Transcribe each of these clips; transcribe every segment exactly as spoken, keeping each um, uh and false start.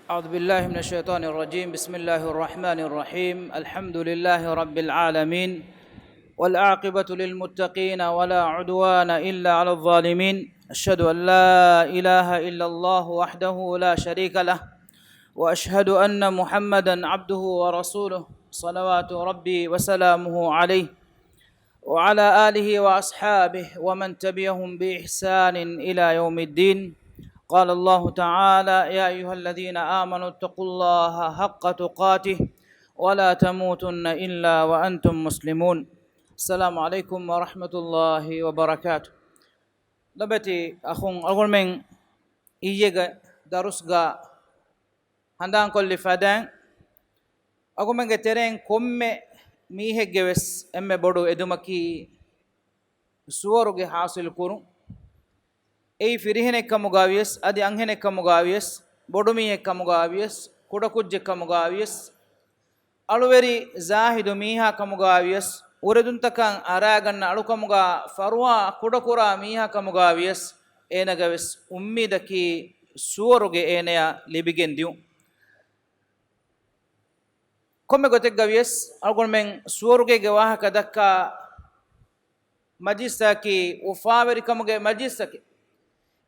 أعوذ بالله من الشيطان الرجيم. بسم الله الرحمن الرحيم. الحمد لله رب العالمين. والعاقبة للمتقين ولا عدوان إلا على الظالمين. أشهد أن لا إله إلا الله وحده لا شريك له. وأشهد أن محمدا عبده ورسوله. صلوات ربي وسلامه عليه. وعلى آله وأصحابه ومن تبعهم بإحسان إلى يوم الدين. قال الله تعالى: يا أيها الذين آمنوا اتقوا الله حق تقاته ولا تموتن إلا وأنتم مسلمون. السلام عليكم ورحمة الله وبركاته. ލޮބެތި އަޚުން، އަޅުގަނޑުމެން އިއްޔެގެ ދަރުސްގަ ހަނދާންކޮށްލި ފަދައިން، އަޅުގަނޑުމެންގެ ތެރެއިން ކޮންމެ މީހެއްގެ ވެސް އެންމެ ބޮޑު އެދުމަކީ ސުވަރުގެ ހާސިލް ކުރުން. އެއީ ފިރިހެނެއްކަމުގަ ވިޔަސް، އަދި އަންހެނެއްކަމުގަ ވިޔަސް، ބޮޑުމީހެއްކަމުގަ ވިޔަސް، ކުޑަކުއްޖެއްކަމުގަ ވިޔަސް، އަޅުވެރި ޒާހިދު މީހާ ކަމުގަ ވިޔަސް، އުރެދުންތަކަށް އަރާގަންނަ އަޅުކަމުގަ ފަރުވާ ކުޑަކުރާ މީހާ ކަމުގަ ވިޔަސް، އޭނަގެ ވެސް އުއްމީދަކީ ސުވަރުގެ އޭނަޔަށް ލިބިގެން ދިޔުން. ކޮންމެ ގޮތެއްގަ ވިޔަސް، އަޅުގަނޑުމެން ސުވަރުގޭގެ ވާހަކަ ދައްކާ މަޖިލިސްތަކަކީ އުފާވެރިކަމުގެ މަޖިލިސްތަކެއް.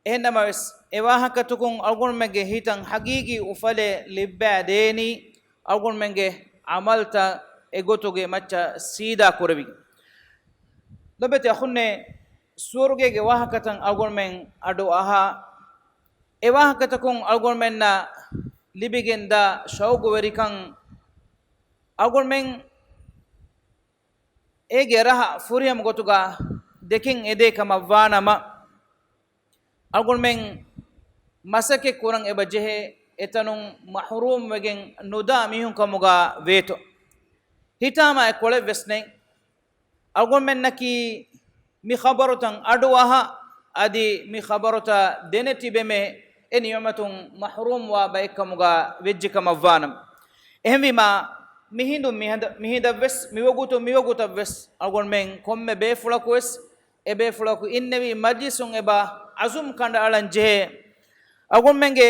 އެހެންނަމަވެސް، އެ ވާހަކަތަކުން އަޅުގަނޑުމެންގެ ހިތަށް ހަގީގީ އުފަލެއް ލިއްބައިދޭނީ، އަޅުގަނޑުމެންގެ ޢަމަލުތައް އެގޮތުގެ މައްޗަށް ސީދާ ކުރެވިގެން. ލޮބެތި އަޚުންނޭ، ސުވަރުގޭގެ ވާހަކަތައް އަޅުގަނޑުމެން އަޑު އަހާ، އެ ވާހަކަތަކުން އަޅުގަނޑުމެންނަށް ލިބިގެންދާ ޝައުގުވެރިކަން އަޅުގަނޑުމެން އޭގެ ރަހަ ފުރިހަމަ ގޮތުގަ ދެކެން އެދޭ ކަމަށްވާނަމަ، އަޅުގަނޑުމެން މަސައްކަތް ކުރަން އެބަ ޖެހޭ އެތަނުން މަޙްރޫމް ވެގެން ނުދާ މީހުން ކަމުގަ ވޭތޯ. ހިތާމަ އެއް ކޮޅެއް ވެސް ނެތް. އަޅުގަނޑުމެންނަކީ މި ޚަބަރުތައް އަޑުއަހާ، އަދި މި ޚަބަރުތައް ދެނެތިބެމޭ އެ ނިޢުމަތުން މަޙްރޫމްވާ ބައެއްކަމުގަ ވެއްޖެކަމަށްވާނަމަ. އެހެންވީމާ، މިހިނދުން މިހަނދަ-، މިހިނދަށްވެސް، މިވަގުތުން މިވަގުތަށްވެސް އަޅުގަނޑުމެން ކޮންމެ ބޭފުޅަކުވެސް، އެބޭފުޅަކު އިންނެވި މަޖްލިސުން އެބަ ޢަޒުމް ކަނޑައަޅަން ޖެހޭ. އަޅުގަނޑުމެންގެ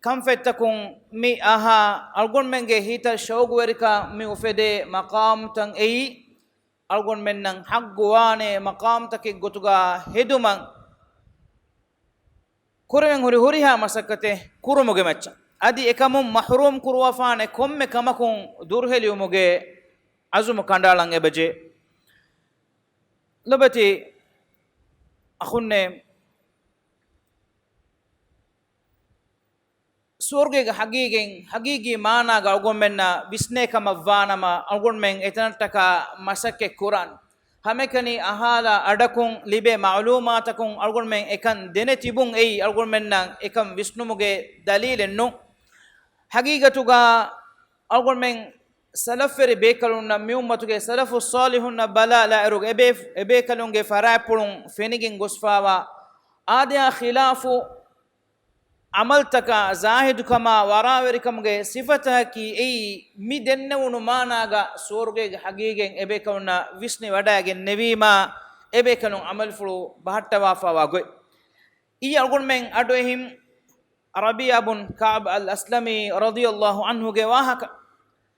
ކަންފަތްތަކުން މި އަހާ، އަޅުގަނޑުމެންގެ ހިތަށް ޝައުގުވެރިކަން މި އުފެދޭ މަޤާމްތައް އެއީ، އަޅުގަނޑުމެންނަށް ޙައްޤުވާނޭ މަޤާމްތަކެއް ގޮތުގަ ހެދުމަށް ކުރެވެން ހުރި ހުރިހާ މަސައްކަތެއް ކުރުމުގެ މައްޗަށް، އަދި އެކަމުން މަޙްރޫމް ކުރުވާފާނެ ކޮންމެ ކަމަކުން ދުރުހެލިވުމުގެ ޢަޒުމު ކަނޑައަޅަން އެބަޖެހޭ. ލޮބެތި އަޚުންނޭ، ސުވަރުގޭގެ ހަގީގަތް، ހަގީގީ މާނާގަ އަޅުގަނޑުމެންނަށް ވިސްނޭ ކަމަށްވާނަމަ، އަޅުގަނޑުމެން އެތަނަށްޓަކާ މަސައްކަތް ކުރަން. ހަމައެކަނި އަހާލާ އަޑަކުން ލިބޭ މަޢުލޫމާތަކުން އަޅުގަނޑުމެން އެކަން ދެނެތިބުން އެއީ އަޅުގަނޑުމެންނަށް އެކަން ވިސްނުމުގެ ދަލީލެއް ނޫން. ހަގީގަތުގަ އަޅުގަނޑުމެން ސަލަފްވެރި ބޭކަލުންނަށް، މި އުއްމަތުގެ ސަލަފުއް ޞާލިޙުންނަށް ބަލާލާއިރު، އެބޭ-، އެބޭކަލުންގެ ފަރާތްޕުޅުން ފެނިގެން ގޮސްފާވާ އާދަޔާ ޚިލާފު ޢަމަލްތަކާ، ޒާހިދުކަމާ، ވަރާވެރިކަމުގެ ސިފަތަކަކީ އެއީ، މި ދެންނެވުނު މާނާގަ ސުވަރުގޭގެ ހަގީގަތް އެބޭކަލުންނަށް ވިސްނިވަޑައިގެންނެވީމާ، އެބޭކަލުން ޢަމަލުފުޅު ބަހައްޓަވާފާވާ ގޮތް. އިއްޔެ އަޅުގަނޑުމެން އަޑުއެހިން ރަބީޢާ ބުން ކަޢުބް އަލް އަސްލަމީ ރަޟިޔަﷲ ޢަންހުގެ ވާހަކަ.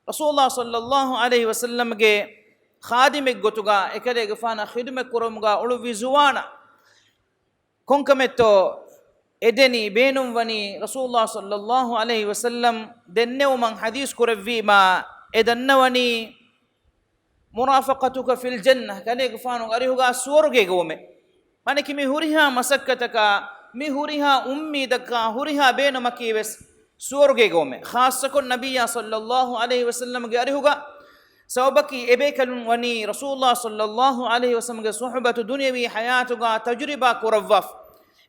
ރަސޫލުﷲ ޞައްލަﷲ ޢަލައިހި ވަސައްލަމްގެ ޚާދިމެއްގޮތުގަ އެކަލޭގެފާނަށް ޚިދުމަތް ކުރުމުގަ އުޅުއްވި ޒުވާނާ ކޮންކަމެއްތޯ އެދެނީ، ބޭނުންވަނީ ރަސޫލުﷲ ޞައްލަﷲ ޢަލައިހި ވަސައްލަމް ދެންނެވުމަށް ޙަދީޘް ކުރެއްވީމާ، އެ ދަންނަވަނީ، مرافقتك في الجنة، ކަލޭގެފާނުގެ އަރިހުގަ ސުވަރުގޭގަ ވުމެއް. މާނައަކީ މި ހުރިހާ މަސައްކަތަކާ، މި ހުރިހާ އުއްމީދަކާ، ހުރިހާ ބޭނުމަކީ ވެސް ސުވަރުގޭގަ ވުމެއް. ޚާއްޞަކޮށް ނަބިއްޔާ ޞައްލަﷲ ޢަލައިހި ވަސައްލަމްގެ އަރިހުގަ، ސަބަބަކީ އެބޭކަލުން ވަނީ ރަސޫލުﷲ ޞައްލަﷲ ޢަލައިހި ވަސައްލަމްގެ ޞުޙުބަތު ދުނިޔަވީ ޙަޔާތުގަ ތަޖުރިބާ ކުރައްވާފަ.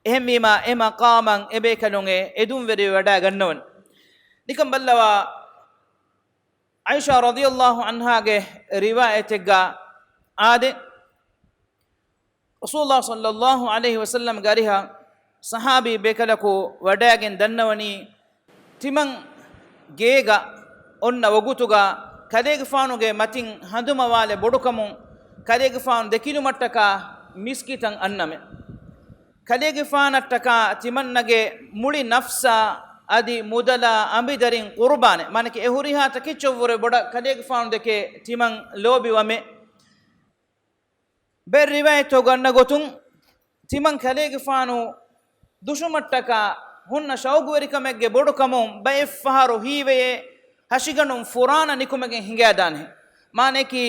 އެހެންވީމާ، އެ މަޤާމަށް އެބޭކަލުން އެ އެދުންވެރިވެވަޑައިގަންނަވަން. ނިކަން ބައްލަވާ، ޢާއިޝާ ރަޟިޔަﷲ ޢަންހާގެ ރިވާޔަތެއްގަ އާދެ، ރަސޫލުﷲ ޞައްލަﷲ ޢަލައިހި ވަސައްލަމްގެ އަރިހަށް ޞަޙާބީ ބޭކަލަކު ވަޑައިގެން ދަންނަވަނީ، ތިމަން ގޭގަ އޮންނަ ވަގުތުގަ ކަލޭގެފާނުގެ މަތިން ހަނދުމަވާލެއް ބޮޑުކަމުން ކަލޭގެފާނު ދެކިލުމަށްޓަކާ މިސްކިތަށް އަންނަމޭ. ކަލޭގެފާނަށްޓަކާ ތިމަންނަގެ މުޅި ނަފްސާ އަދި މުދަލާ އަނބިދަރިން ޤުރުބާނެއް. މާނަކީ އެ ހުރިހާ ތަކެއްޗަށްވުރެ ބޮޑަށް ކަލޭގެފާނު ދެކޭ ތިމަން ލޯބިވަމެއް. ބައެއް ރިވާޔަތްތައް ގަންނަ ގޮތުން، ތިމަން ކަލޭގެފާނު ދުށުމަށްޓަކާ ހުންނަ ޝައުގުވެރިކަމެއްގެ ބޮޑުކަމުން ބައެއް ފަހަރު ހީވެޔޭ، ހަށިގަނޑުން ފުރާނަ ނިކުމެގެން ހިނގައިދާނެ. މާނައަކީ،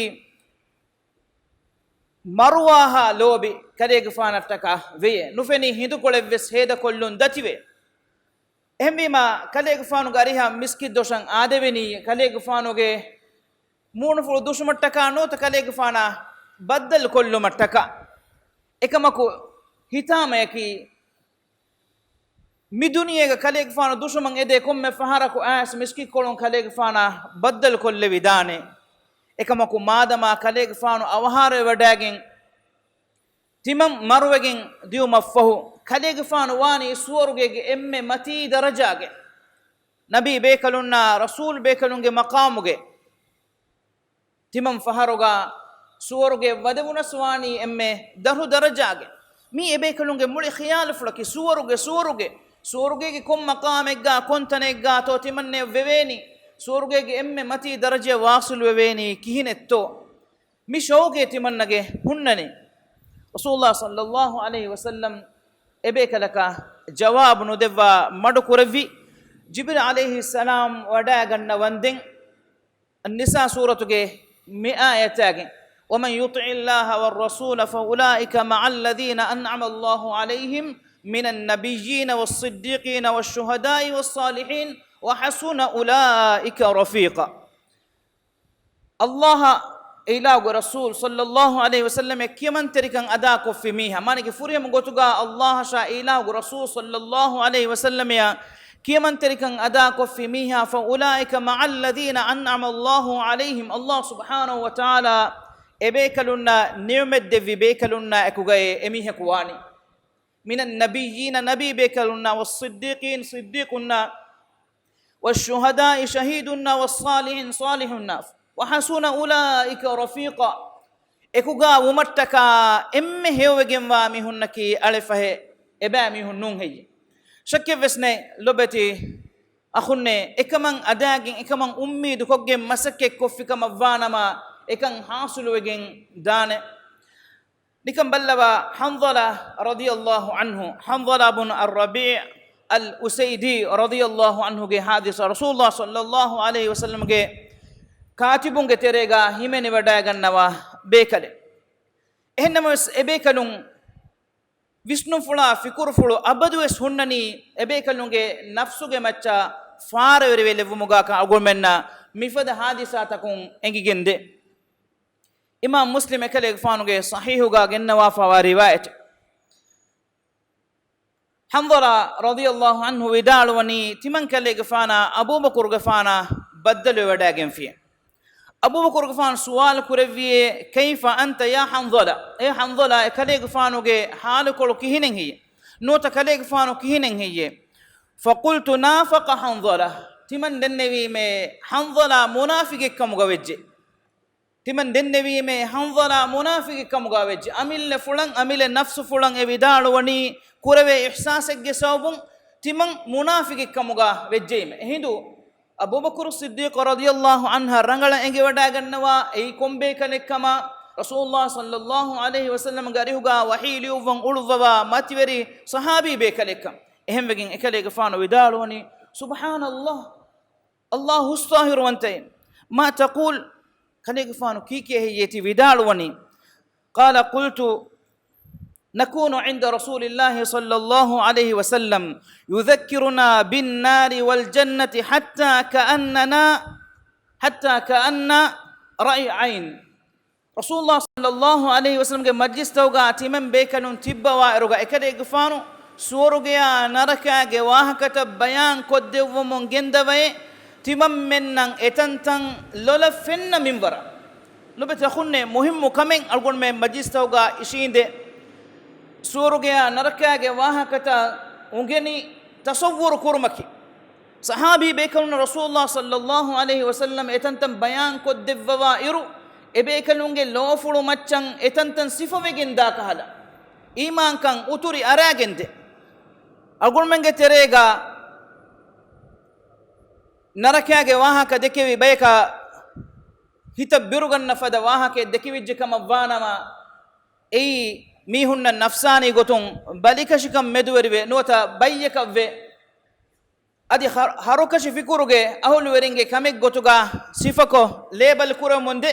މަރުވާހާ ލޯބި ކަލޭގެފާނަށްޓަކާ ވެޔޭ. ނުފެނި ހިނދުކޮޅެއްވެސް ހޭދަކޮށްލުން ދަތިވޭ. އެހެންވީމާ، ކަލޭގެފާނުގެ އަރިހަށް މިސްކިތް ދޮށަށް އާދެވެނީ ކަލޭގެފާނުގެ މޫނުފުޅު ދުށުމަށްޓަކާ ނުވަތަ ކަލޭގެފާނާ ބައްދަލު ކޮށްލުމަށްޓަކާ. އެކަމަކު ހިތާމަޔަކީ، މި ދުނިޔޭގަ ކަލޭގެފާނު ދުށުމަށް އެދޭ ކޮންމެ ފަހަރަކު އައިސް މިސްކިތްކޮޅުން ކަލޭގެފާނާ ބައްދަލު ކޮށްލެވިދާނެ. އެކަމަކު މާދަމާ ކަލޭގެފާނު އަވަހާރަވެވަޑައިގެން ތިމަން މަރުވެގެން ދިއުމަށްފަހު، ކަލޭގެފާނު ވާނީ ސުވަރުގޭގެ އެންމެ މަތީ ދަރަޖާގެ، ނަބީ ބޭކަލުންނާ ރަސޫލް ބޭކަލުންގެ މަޤާމުގެ. ތިމަން ފަހަރުގަ ސުވަރުގެ ވަދެވުނަސް ވާނީ އެންމެ ދަށު ދަރަޖާގެ. މީ އެބޭކަލުންގެ މުޅި ޚިޔާލުފުޅަކީ ސުވަރުގެ، ސުވަރުގެ، ސުވަރުގޭގެ ކޮން މަޤާމެއްގަ، ކޮން ތަނެއްގަތޯ ތިމަންނެއް ވެވޭނީ، ސުވަރުގޭގެ އެންމެ މަތީ ދަރަޖަޔަށް ވާޞިލުވެވޭނީ ކިހިނެއްތޯ؟ މި ޝައުގޭ ތިމަންނަގެ ހުންނަނީ. ރަސޫލާ ޞައްލައްލާހު ޢަލައިހި ވަސައްލަމް އެބޭކަލަކަށް ޖަވާބު ނުދެއްވާ މަޑު ކުރެއްވި. ޖިބްރީލް ޢަލައިހިއްސަލާމް ވަޑައިގަންނަވަންދެން، އައްނިސާ ސޫރަތުގެ މި އާޔަތާގެ، وَمَن يُطِعِ اللَّهَ وَالرَّسُولَ فَأُولَٰئِكَ مَعَ الَّذِينَ أَنْعَمَ اللَّهُ عَلَيْهِمْ مِنَ النَّبِيِّينَ وَالصِّدِّيقِينَ وَالشُّهَدَاءِ وَالصَّالِحِينَ وَحَسُنَ أُولَٰئِكَ رَفِيقًا. އައްލާހަށް އެ އިލާހުގެ ރަސޫލު ޞައްލައްލާހު ޢަލައިހި ވަސައްލަމަށް ކިޔަމަންތެރިކަން އަދާކޮށްފި މީހާ، މާނައަކީ ފުރިހަމަ ގޮތުގަ އައްލާހަށާ އެ އިލާހުގެ ރަސޫލު ޞައްލައްލާހު ޢަލައިހި ވަސައްލަމަށް ކިޔަމަންތެރިކަން އަދާކޮށްފި މީހާ، فَأُولَٰئِكَ مَعَ الَّذِينَ أَنْعَمَ اللَّهُ عَلَيْهِمْ، އައްލާހު ސުބްޙާނަހު ވަތަޢާލާ އެބޭކަލުންނަށް ނިޢުމަތް ދެއްވި ބޭކަލުންނާ އެކުގައޭ އެމީހަކު ވާނީ. مِنَ النَّبِيِّينَ، ނަބީ ބޭކަލުންނާ، وَالصِّدِّيقِينَ، ޞިއްދީޤުންނާ، وَالشُّهَدَاءِ، ޝަހީދުންނާ، وَالصَّالِحِينَ، ޞާލިޙުންނާ، وَحَسُنَ أُولَٰئِكَ رَفِيقًا. އެކުގަ ވުމަށްޓަކާ އެންމެ ހެޔޮވެގެންވާ މީހުންނަކީ އަޅެފަހެ އެބައިމީހުން ނޫން ހެއްޔޭ؟ ޝައްކެއްވެސް ނެތް، ލޮބެތި އަޚުންނޭ، އެކަމަށް އަދާގެން، އެކަމަށް އުއްމީދުކޮށްގެން މަސައްކަތް ކޮށްފި ކަމަށްވާނަމަ، އެކަން ޙާޞިލުވެގެން ދާނެ. ނިކަން ބައްލަވާ، ޙަންޒަލާ ރަޟިޔަﷲ ޢަންހު، ޙަންޒަލާ ބުން އައްރަބީޢު އަލް އުސައިދީ ރަޟިޔަﷲ ޢަންހުގެ ޙާދިސާ، ރަސޫލުﷲ ޞައްލައްލާހު ޢަލައިހި ވަސައްލަމްގެ ކާތިބުންގެ ތެރޭގަ ހިމެނިވަޑައިގަންނަވާ ބޭކަލެއް. އެހެންނަމަވެސް، އެބޭކަލުން ވިސްނުންފުޅާ ފިކުރުފުޅު އަބަދުވެސް ހުންނަނީ އެބޭކަލުންގެ ނަފްސުގެ މައްޗަށް ފާރަވެރިވެލެއްވުމުގާކަން. އަޅުގަނޑުމެންނަށް މިފަދަ ޙާދިސާތަކުން އެނގިގެންދޭ. އިމާމް މުސްލިމް އެކަލޭގެފާނުގެ ޞަޙީޙުގަ ގެންނަވާފައިވާ ރިވާޔަތެއް. ޙަންޒަލާ ރަޟިޔަﷲ ޢަންހު ވިދާޅުވަނީ، ތިމަން ކަލޭގެފާނާ އަބޫބަކުރުގެފާނާ ބައްދަލުވެވަޑައިގެންފިޔޭ. އަބޫބަކުރުގެފާނު ސުވާލު ކުރެއްވިޔޭ، كيف أنت يا حنظلة؟ އޭ ޙަންޒަލާ، އެކަލޭގެފާނުގެ ޙާލުކޮޅު ކިހިނެއް ހެއްޔޭ؟ ނުވަތަ ކަލޭގެފާނު ކިހިނެއް ހެއްޔޭ؟ فقلت نافق حنظلة. ތިމަން ދެންނެވީމޭ، ޙަންޒަލާ މުނާފިގެއްކަމުގަ ވެއްޖެ. ތިމަން ދެންނެވީމޭ، ޙަންޒަލާ މުނާފިގެއްކަމުގަ ވެއްޖެ. އަމިއްލަ ފުޅަށް، އަމިއްލަ ނަފްސު ފުޅަށް އެ ވިދާޅުވަނީ ކުރެވޭ އިޙްސާސެއްގެ ސަބަބުން ތިމަން މުނާފިގެއްކަމުގަ ވެއްޖެއީމެ. އެހިނދު އަބޫބަކުރު ޞިއްދީޤު ރަޟިޔަﷲ ޢަންހަށް ރަނގަޅަށް އެނގިވަޑައިގަންނަވާ އެއީ ކޮން ބޭކަލެއްކަމަށް، ރަސޫލުﷲ ޞައްލައްލާހު ޢަލައިހި ވަސައްލަމްގެ އަރިހުގަ ވަޙީ ލިޔުއްވަން އުޅުއްވަވާ މަތިވެރި ޞަޙާބީ ބޭކަލެއްކަން. އެހެންވެގެން އެކަލޭގެފާނު ވިދާޅުވަނީ، سبحان الله، ﷲ ހުސް ޠާހިރުވަންތައޭ. ما تقول؟ ކަލޭގެފާނު ކީކޭ ހެއްޔޭ ތި ވިދާޅުވަނީ؟ قال، قلت، نكون عند رسول الله صلى الله عليه وسلم يذكرنا بالنار والجنة حتى كأننا، حتى كأن رأي عين. ރަސޫލުﷲ ޞައްލައްލާހު ޢަލައިހި ވަސައްލަމްގެ މަޖްލިސްތަކުގަ ތިމަން ބޭކަލުން ތިއްބަވާއިރުގަ އެކަލޭގެފާނު ސުވަރުގެޔާ ނަރަކައިގެ ވާހަކަތައް ބަޔާން ކޮށްދެއްވަމުން ގެންދަވައޭ، ތިމަންމެންނަށް އެތަންތަން ލޮލަށް ފެންނަ މިންވަރަށް. ލޮބެތި އަޚުންނޭ، މުހިއްމު ކަމެއް އަޅުގަނޑުމެން މަޖްލިސްތަކުގަ އިށީނދެ، ސުވަރުގެޔާ ނަރަކައިގެ ވާހަކަތައް އުނގެނި ތަޞައްވުރު ކުރުމަކީ. ޞަޙާބީ ބޭކަލުންނަށް ރަސޫލުﷲ ޞައްލައްލާހު ޢަލައިހި ވަސައްލަމް އެތަންތަން ބަޔާން ކޮށްދެއްވަވާ އިރު، އެބޭކަލުންގެ ލޯފުޅު މައްޗަށް އެތަންތަން ސިފަވެގެން ދާކަހަލަ، އީމާންކަން އުތުރި އަރާގެންދޭ. އަޅުގަނޑުމެންގެ ތެރޭގަ ނަރަކައިގެ ވާހަކަ ދެކެވި ބަޔަކަށް ހިތަށް ބިރުގަންނަ ފަދަ ވާހަކައެއް ދެކެވިއްޖެ ކަމަށް ވާނަމަ، އެއީ މީހުންނަށް ނަފްސާނީ ގޮތުން ބަލިކަށިކަން މެދުވެރިވެ ނުވަތަ ބައްޔަކަށްވެ، އަދި ހަ-، ހަރުކަށި ފިކުރުގެ އަހުލުވެރިންގެ ކަމެއްގޮތުގަ ސިފަކޮށް ލޭބަލް ކުރަމުންދެ،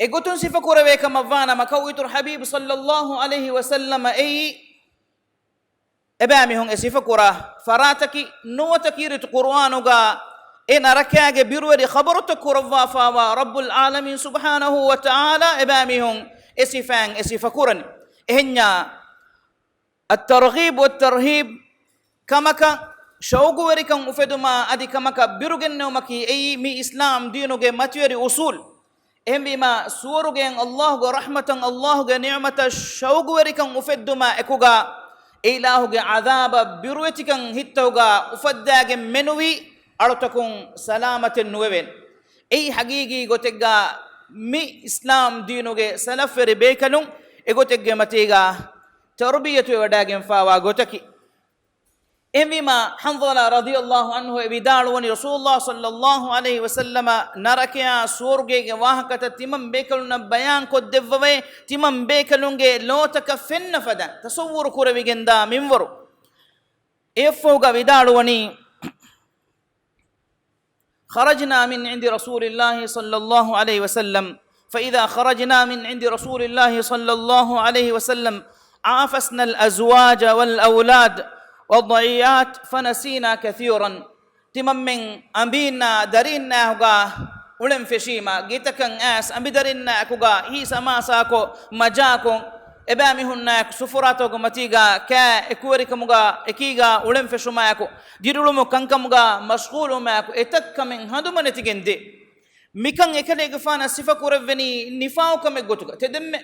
އެގޮތުން ސިފަކުރެވޭ ކަމަށްވާނަމަ، ކައު އިތުރު ޙަބީބު ޞައްލައްލާހު ޢަލައިހި ވަސައްލަމަ އެއީ އެބައިމީހުން އެ ސިފަކުރާ ފަރާތަކީ ނުވަތަ ކީރިތި ޤުރުއާނުގަ އެ ނަރަކައިގެ ބިރުވެރި ޚަބަރުތައް ކުރައްވާފާވާ ރައްބުލް ޢާލަމީން ސުބްޙާނަހޫ ވަތަޢާލާ އެބައިމީހުން އެ ސިފައިން އެ ސިފަކުރަނީ. އެހެންޏާ، އައްތަރްޣީބު ވައްތަރްހީބު، ކަމަކަށް ޝައުގުވެރިކަން އުފެދުމާ އަދި ކަމަކަށް ބިރުގެންނެވުމަކީ އެއީ މި އިސްލާމް ދީނުގެ މަތިވެރި އުޞޫލް. އެހެންވީމާ، ސުވަރުގެއަށް އައްލާހުގެ ރަޙްމަތަށް އައްލާހުގެ ނިޢުމަތަށް ޝައުގުވެރިކަން އުފެއްދުމާ އެކުގަ، އެ އިލާހުގެ ޢަޛާބަށް ބިރުވެތިކަން ހިތަށްގަ އުފައްދާގެން މެނުވީ އަޅުތަކުން ސަލާމަތެއް ނުވެވޭނެ. އެއީ ޙަޤީޤީ ގޮތެއްގަ މި އިސްލާމް ދީނުގެ ސަލަފްވެރި ބޭކަލުން އެގޮތެއްގެ މަތީގަ ތަރުބިޔަތުވެވަޑައިގެންފާވާ ގޮތަކީ. އެހެންވީމާ، ޙަންޒަލާ ރަޟިޔައްލާހު ޢަންހު އެ ވިދާޅުވަނީ، ރަސޫލުﷲ ޞައްލައްލާހު ޢަލައިހި ވަސައްލަމަ ނަރަކަޔާ ސުވަރުގޭގެ ވާހަކަތައް ތިމަން ބޭކަލުންނަށް ބަޔާން ކޮށްދެއްވަވައި، ތިމަން ބޭކަލުންގެ ލޯތަކަށް ފެންނަ ފަދަ ތަޞައްވުރު ކުރެވިގެންދާ މިންވަރު. އެއަށްފަހުގަ ވިދާޅުވަނީ، خرجنا من عند رسول الله صلى الله عليه وسلم، فإذا خرجنا من عند رسول الله صلى الله عليه وسلم عافسنا الأزواج والأولاد والضيعات فنسينا كثيرا. ތިމަންމެން އަނބީންނާ ދަރީންނާހުގަ އުޅެން ފެށީމަ، ގިތަކަށް އައިސް އަނބިދަރިންނާ އެކުގަ ހީސް ހަމާސާކޮށް، މަޖާކޮށް، އެބައިމީހުންނާއެކު ސުފުރާތަކުގެ މަތީގަ ކާ އެކުވެރިކަމުގަ އެކީގަ އުޅެން ފެށުމާއެކު، ދިރިއުޅުމު ކަންކަމުގަ މަޝްޣޫލުވުމާއެކު، އެތައް ކަމެއް ހަނދުމަނެތިގެން ދޭ. މިކަން އެކަލޭގެފާނަށް ސިފަކުރެއްވެނީ ނިފާގު ކަމެއްގޮތުގަ. ތެދެންމެ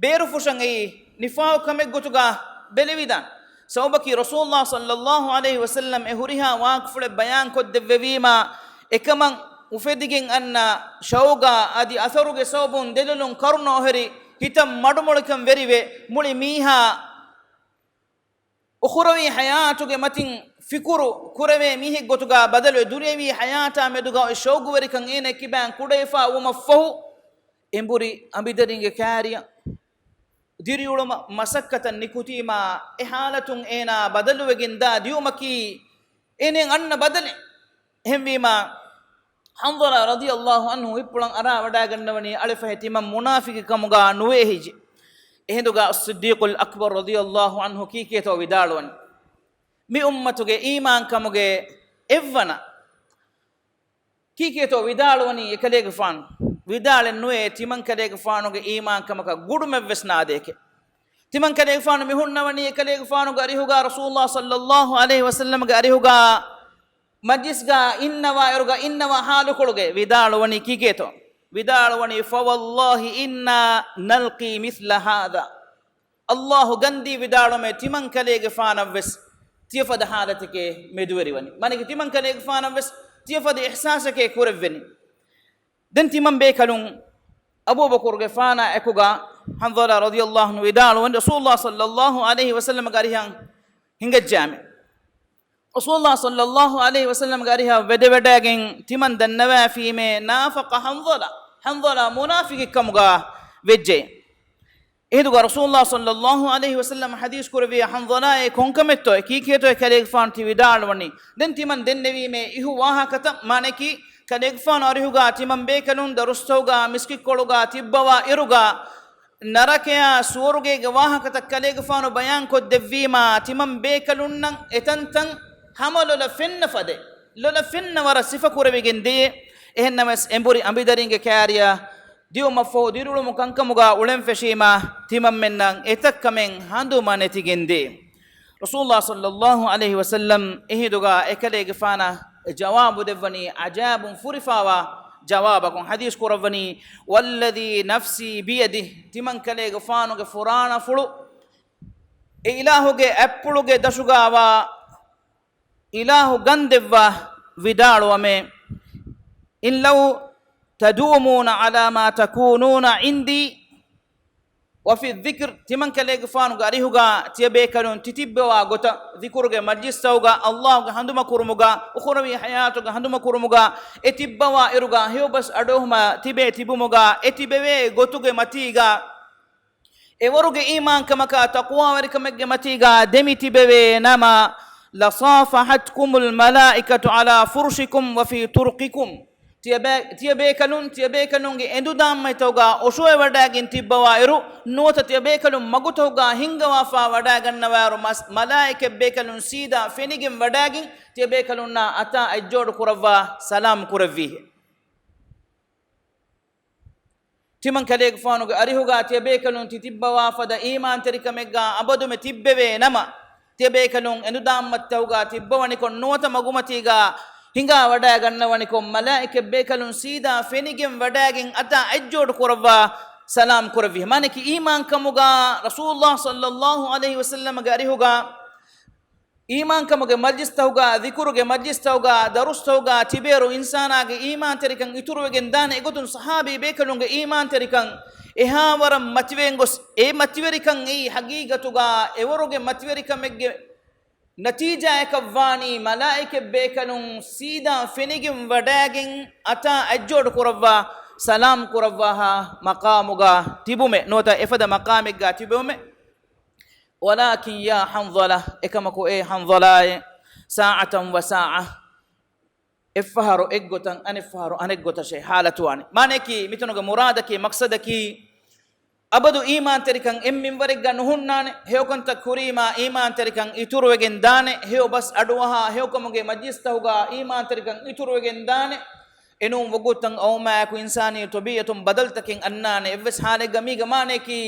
ބޭރުފުށަން އެއީ ނިފާގު ކަމެއްގޮތުގަ ބެލެވިދާނެ. ސަބަބަކީ، ރަސޫލުﷲ ޞައްލައްލާހު ޢަލައިހި ވަސައްލަމް އެ ހުރިހާ ވާހަކަފުޅެއް ބަޔާންކޮށްދެއްވެވީމާ، އެކަމަށް އުފެދިގެން އަންނަ ޝައުގާ އަދި އަސަރުގެ ސަބަބުން ދެލޮލުން ކަރުނަ އޮހެރި، ހިތަށް މަޑުމޮޅިކަން ވެރިވެ، މުޅި މީހާ އުޚުރަވީ ޙަޔާތުގެ މަތިން ފިކުރު ކުރެވޭ މީހެއްގޮތުގަ ބަދަލުވެ، ދުނިޔަވީ ޙަޔާތާ މެދުގަ އޮތް ޝައުގުވެރިކަން އޭނަ ކިބައިން ކުޑަވެފާ ވުމަށްފަހު، އެނބުރި އަނބިދަރިންގެ ކާރިޔަށް ދިރިއުޅުމަށް މަސައްކަތަށް ނިކުތީމާ، އެ ޙާލަތުން އޭނާ ބަދަލުވެގެން ދާ ދިއުމަކީ އޭނައަށް އަންނަ ބަދަލެއް. އެހެންވީމާ، ޙަންޒަލާ ރަޟިޔައްލާހު ޢަންހު ހިތްޕުޅަށް އަރާވަޑައިގަންނަވަނީ އަޅެފަހެ ތިމަން މުނާފިޤެއް ކަމުގަ ނުވޭ ހިޖެ. އެހިނދުގަ އައްޞިއްދީޤުލް އަކްބަރު ރަޟިޔައްލާހު ޢަންހު ކީކޭތޯ ވިދާޅުވަނީ، މި އުއްމަތުގެ އީމާންކަމުގެ އެއްވަނަ ކީކޭތޯ ވިދާޅުވަނީ އެކަލޭގެފާނު؟ ވިދާޅެއް ނުވޭ ތިމަން ކަލޭގެފާނުގެ އީމާންކަމަކަށް ގުޑުމެއްވެސް ނާދޭކެ. ތިމަން ކަލޭގެފާނު މި ހުންނަވަނީ އެކަލޭގެފާނުގެ އަރިހުގަ، ރަސޫލުﷲ ޞައްލައްލާހު ޢަލައިހި ވަސައްލަމްގެ އަރިހުގަ މަޖްލިސްގަ އިންނަވާއިރުގަ އިންނަވާ ޙާލުކޮޅުގައި ވިދާޅުވަނީ ކީކޭތޯ؟ ވިދާޅުވަނީ، فوالله إنا نلقي مثل هذا. ﷲ ގަންދީ ވިދާޅުމޭ، ތިމަން ކަލޭގެފާނަށްވެސް ތިޔަފަދަ ޙާލަތެކޭ މެދުވެރިވަނީ. މާނައަކީ، ތިމަން ކަލޭގެފާނަށްވެސް ތިޔަފަދަ އިޙްސާސެކޭ ކުރެއްވެނީ. ދެން ތިމަން ބޭކަލުން އަބޫބަކުރުގެފާނާ އެކުގަ ޙަންޒަލާ ރަޟިޔައްލާހު ޢަންހު ވިދާޅުވަނީ، ރަސޫލުﷲ ޞައްލައްލާހު ޢަލައިހި ވަސައްލަމްގެ އަރިހަށް ހިނގައްޖާމެ. ރަސޫލުﷲ ޞައްލައްލާހު ޢަލައިހި ވަސައްލަމްގެ އަރިހަށް ވެދެވަޑައިގެން ތިމަން ދަންނަވައިފީމޭ، نافق حنظلة، ޙަންޒަލާ މުނާފިޤެއްކަމުގަ ވެއްޖެ. އެހިނދުގަ ރަސޫލުﷲ ޞައްލައްލާހު ޢަލައިހި ވަސައްލަމް ޙަދީޘް ކުރެއްވިޔާ، ޙަންޒަލާއޭ ކޮންކަމެއްތޯ؟ ކީކޭތޯ އެކަލޭގެފާނު ތި ވިދާޅުވަނީ؟ ދެން ތިމަން ދެންނެވީމޭ އިހު ވާހަކަތައް، މާނައަކީ، ކަލޭގެފާނު އަރިހުގަ ތިމަން ބޭކަލުން ދަރުސްތަކުގަ މިސްކިތްކޮޅުގަ ތިއްބަވާ އިރުގަ، ނަރަކަޔާ ސުވަރުގޭގެ ވާހަކަތައް ކަލޭގެފާނު ބަޔާންކޮށްދެއްވީމާ، ތިމަން ބޭކަލުންނަށް އެތަންތަން ހަމަ ލޮލަށް ފެންނަ ފަދަ، ލޮލަށް ފެންނަ ވަރަށް ސިފަ ކުރެވިގެން ދިޔަ. އެހެންނަމަވެސް، އެނބުރި އަނބިދަރިންގެ ކާރިޔަށް ދިއުމަށްފަހު ދިރިއުޅުމު ކަންކަމުގަ އުޅެން ފެށީމާ، ތިމަންމެންނަށް އެތައް ކަމެއް ހަނދުމަނެތިގެން ދިޔަ. ރަސޫލުﷲ ޞައްލައްލާހު ޢަލައިހި ވަސައްލަމް އެހިނދުގަ އެކަލޭގެފާނަށް ޖަވާބު ދެއްވަނީ އަޖައިބުން ފުރިފާވާ ޖަވާބަކުން. ޙަދީޘް ކުރައްވަނީ، والذي نفسي بيده، ތިމަން ކަލޭގެފާނުގެ ފުރާނަފުޅު އެ އިލާހުގެ އަތްޕުޅުގެ ދަށުގަވާ އިލާހު ގަންދެއްވާ ވިދާޅުވަމޭ، إن لو تدومون على ما تكونون عندي وفي الذكر، ތިމަން ކަލޭގެފާނުގެ އަރިހުގަ ތިޔަބޭކަލުން ތިތިއްބަވާ ގޮތަށް، ޛިކުރުގެ މަޖްލިސްތަކުގަ، ﷲގެ ހަނދުމަކުރުމުގަ، އުޚުރަވީ ޙަޔާތުގެ ހަނދުމަކުރުމުގަ، އެ ތިއްބަވާ އިރުގަ ހެޔޮބަސް އަޑުއެހުމަށް ތިބޭ ތިބުމުގަ، އެ ތިބެވޭ ގޮތުގެ މަތީގަ، އެވަރުގެ އީމާންކަމަކާ ތަޤްވާވެރިކަމެއްގެ މަތީގަ ދެމި ތިބެވޭ ނަމަ، لصافحتكم الملائكة على فرشكم وفي طرقكم. ތިޔަބޭ-، ތިޔަބޭކަލުން، ތިޔަބޭކަލުންގެ އެނދުދާންމަތިތަކުގަ އޮށޯވެވަޑައިގެން ތިއްބަވާއިރު، ނުވަތަ ތިޔަބޭކަލުން މަގުތަކުގަ ހިންގަވާފާ ވަޑައިގަންނަވާއިރު، މަސް-، މަލާއިކަތްބޭކަލުން ސީދާ ފެނިގެން ވަޑައިގެން ތިޔަބޭކަލުންނާ އަތާ އަތްޖޯޑު ކުރައްވާ ސަލާމް ކުރެއްވީހެއް. ތިމަން ކަލޭގެފާނުގެ އަރިހުގަ ތިޔަބޭކަލުން ތިތިއްބަވާ ފަދަ އީމާންތެރިކަމެއްގަ އަބަދުމެ ތިއްބެވޭ ނަމަ، ތިޔަބޭކަލުން އެނދުދާންމަތިތަކުގަ ތިއްބަވަނިކޮށް، ނުވަތަ މަގުމަތީގަ ހިނގާ ވަޑައިގަންނަވަނިކޮށް، މަލާއިކަތްބޭކަލުން ސީދާ ފެނިގެން ވަޑައިގެން އަތާ އަތްޖޯޑު ކުރައްވާ ސަލާމް ކުރެއްވި. މާނައަކީ، އީމާންކަމުގަ ރަސޫލުﷲ ޞައްލަﷲު ޢަލައިހި ވަސައްލަމަގެ އަރިހުގަ އީމާންކަމުގެ މަޖްލިސްތަކުގަ، ޛިކުރުގެ މަޖްލިސްތަކުގަ، ދަރުސްތަކުގަ ތިބޭއިރު އިންސާނާގެ އީމާންތެރިކަން އިތުރުވެގެން ދާނެ. އެގޮތުން ޞަޙާބީ ބޭކަލުންގެ އީމާންތެރިކަން އެހާވަރަށް މަތިވެގެން ގޮސް، އެ މަތިވެރިކަން އެއީ ޙަޤީޤަތުގަ އެވަރުގެ މަތިވެރިކަމެއްގެ ނަތީޖާއަކަށްވާނީ، މަލާއިކަތްބޭކަލުން ސީދާ ފެނިގެން ވަޑައިގެން އަތާ އަތްޖޯޑު ކުރައްވާ، ސަލާމް ކުރައްވާހާ މަޤާމުގަ ތިބުމެއް ނުވަތަ އެފަދަ މަޤާމެއްގަ ތިބުމެއް. ولكن يا حنظلة، އެކަމަކު އޭ ޙަންޒަލާއޭ، ساعة وساعة، އެއްފަހަރު އެއްގޮތަށް އަނެއްފަހަރު އަނެއްގޮތަށޭ ޙާލަތުވާނެ. މާނައަކީ، މިތަނުގެ މުރާދަކީ، މަޤްޞަދަކީ، އަބަދު އީމާންތެރިކަން އެއްމިންވަރެއްގަ ނުހުންނާނެ، ހެޔޮކަންތައް ކުރީމާ އީމާންތެރިކަން އިތުރުވެގެން ދާނެ، ހެޔޮބަސް އަޑުއަހާ ހެޔޮކަމުގެ މަޖްލިސްތަކުގަ އީމާންތެރިކަން އިތުރުވެގެން ދާނެ. އެނޫން ވަގުތުތައް އައުމާއެކު އިންސާނީ ޠަބީޢަތުން ބަދަލުތަކެއް އަންނާނެ. އެއްވެސް ޙާލެއްގަ މީގެ މާނައަކީ،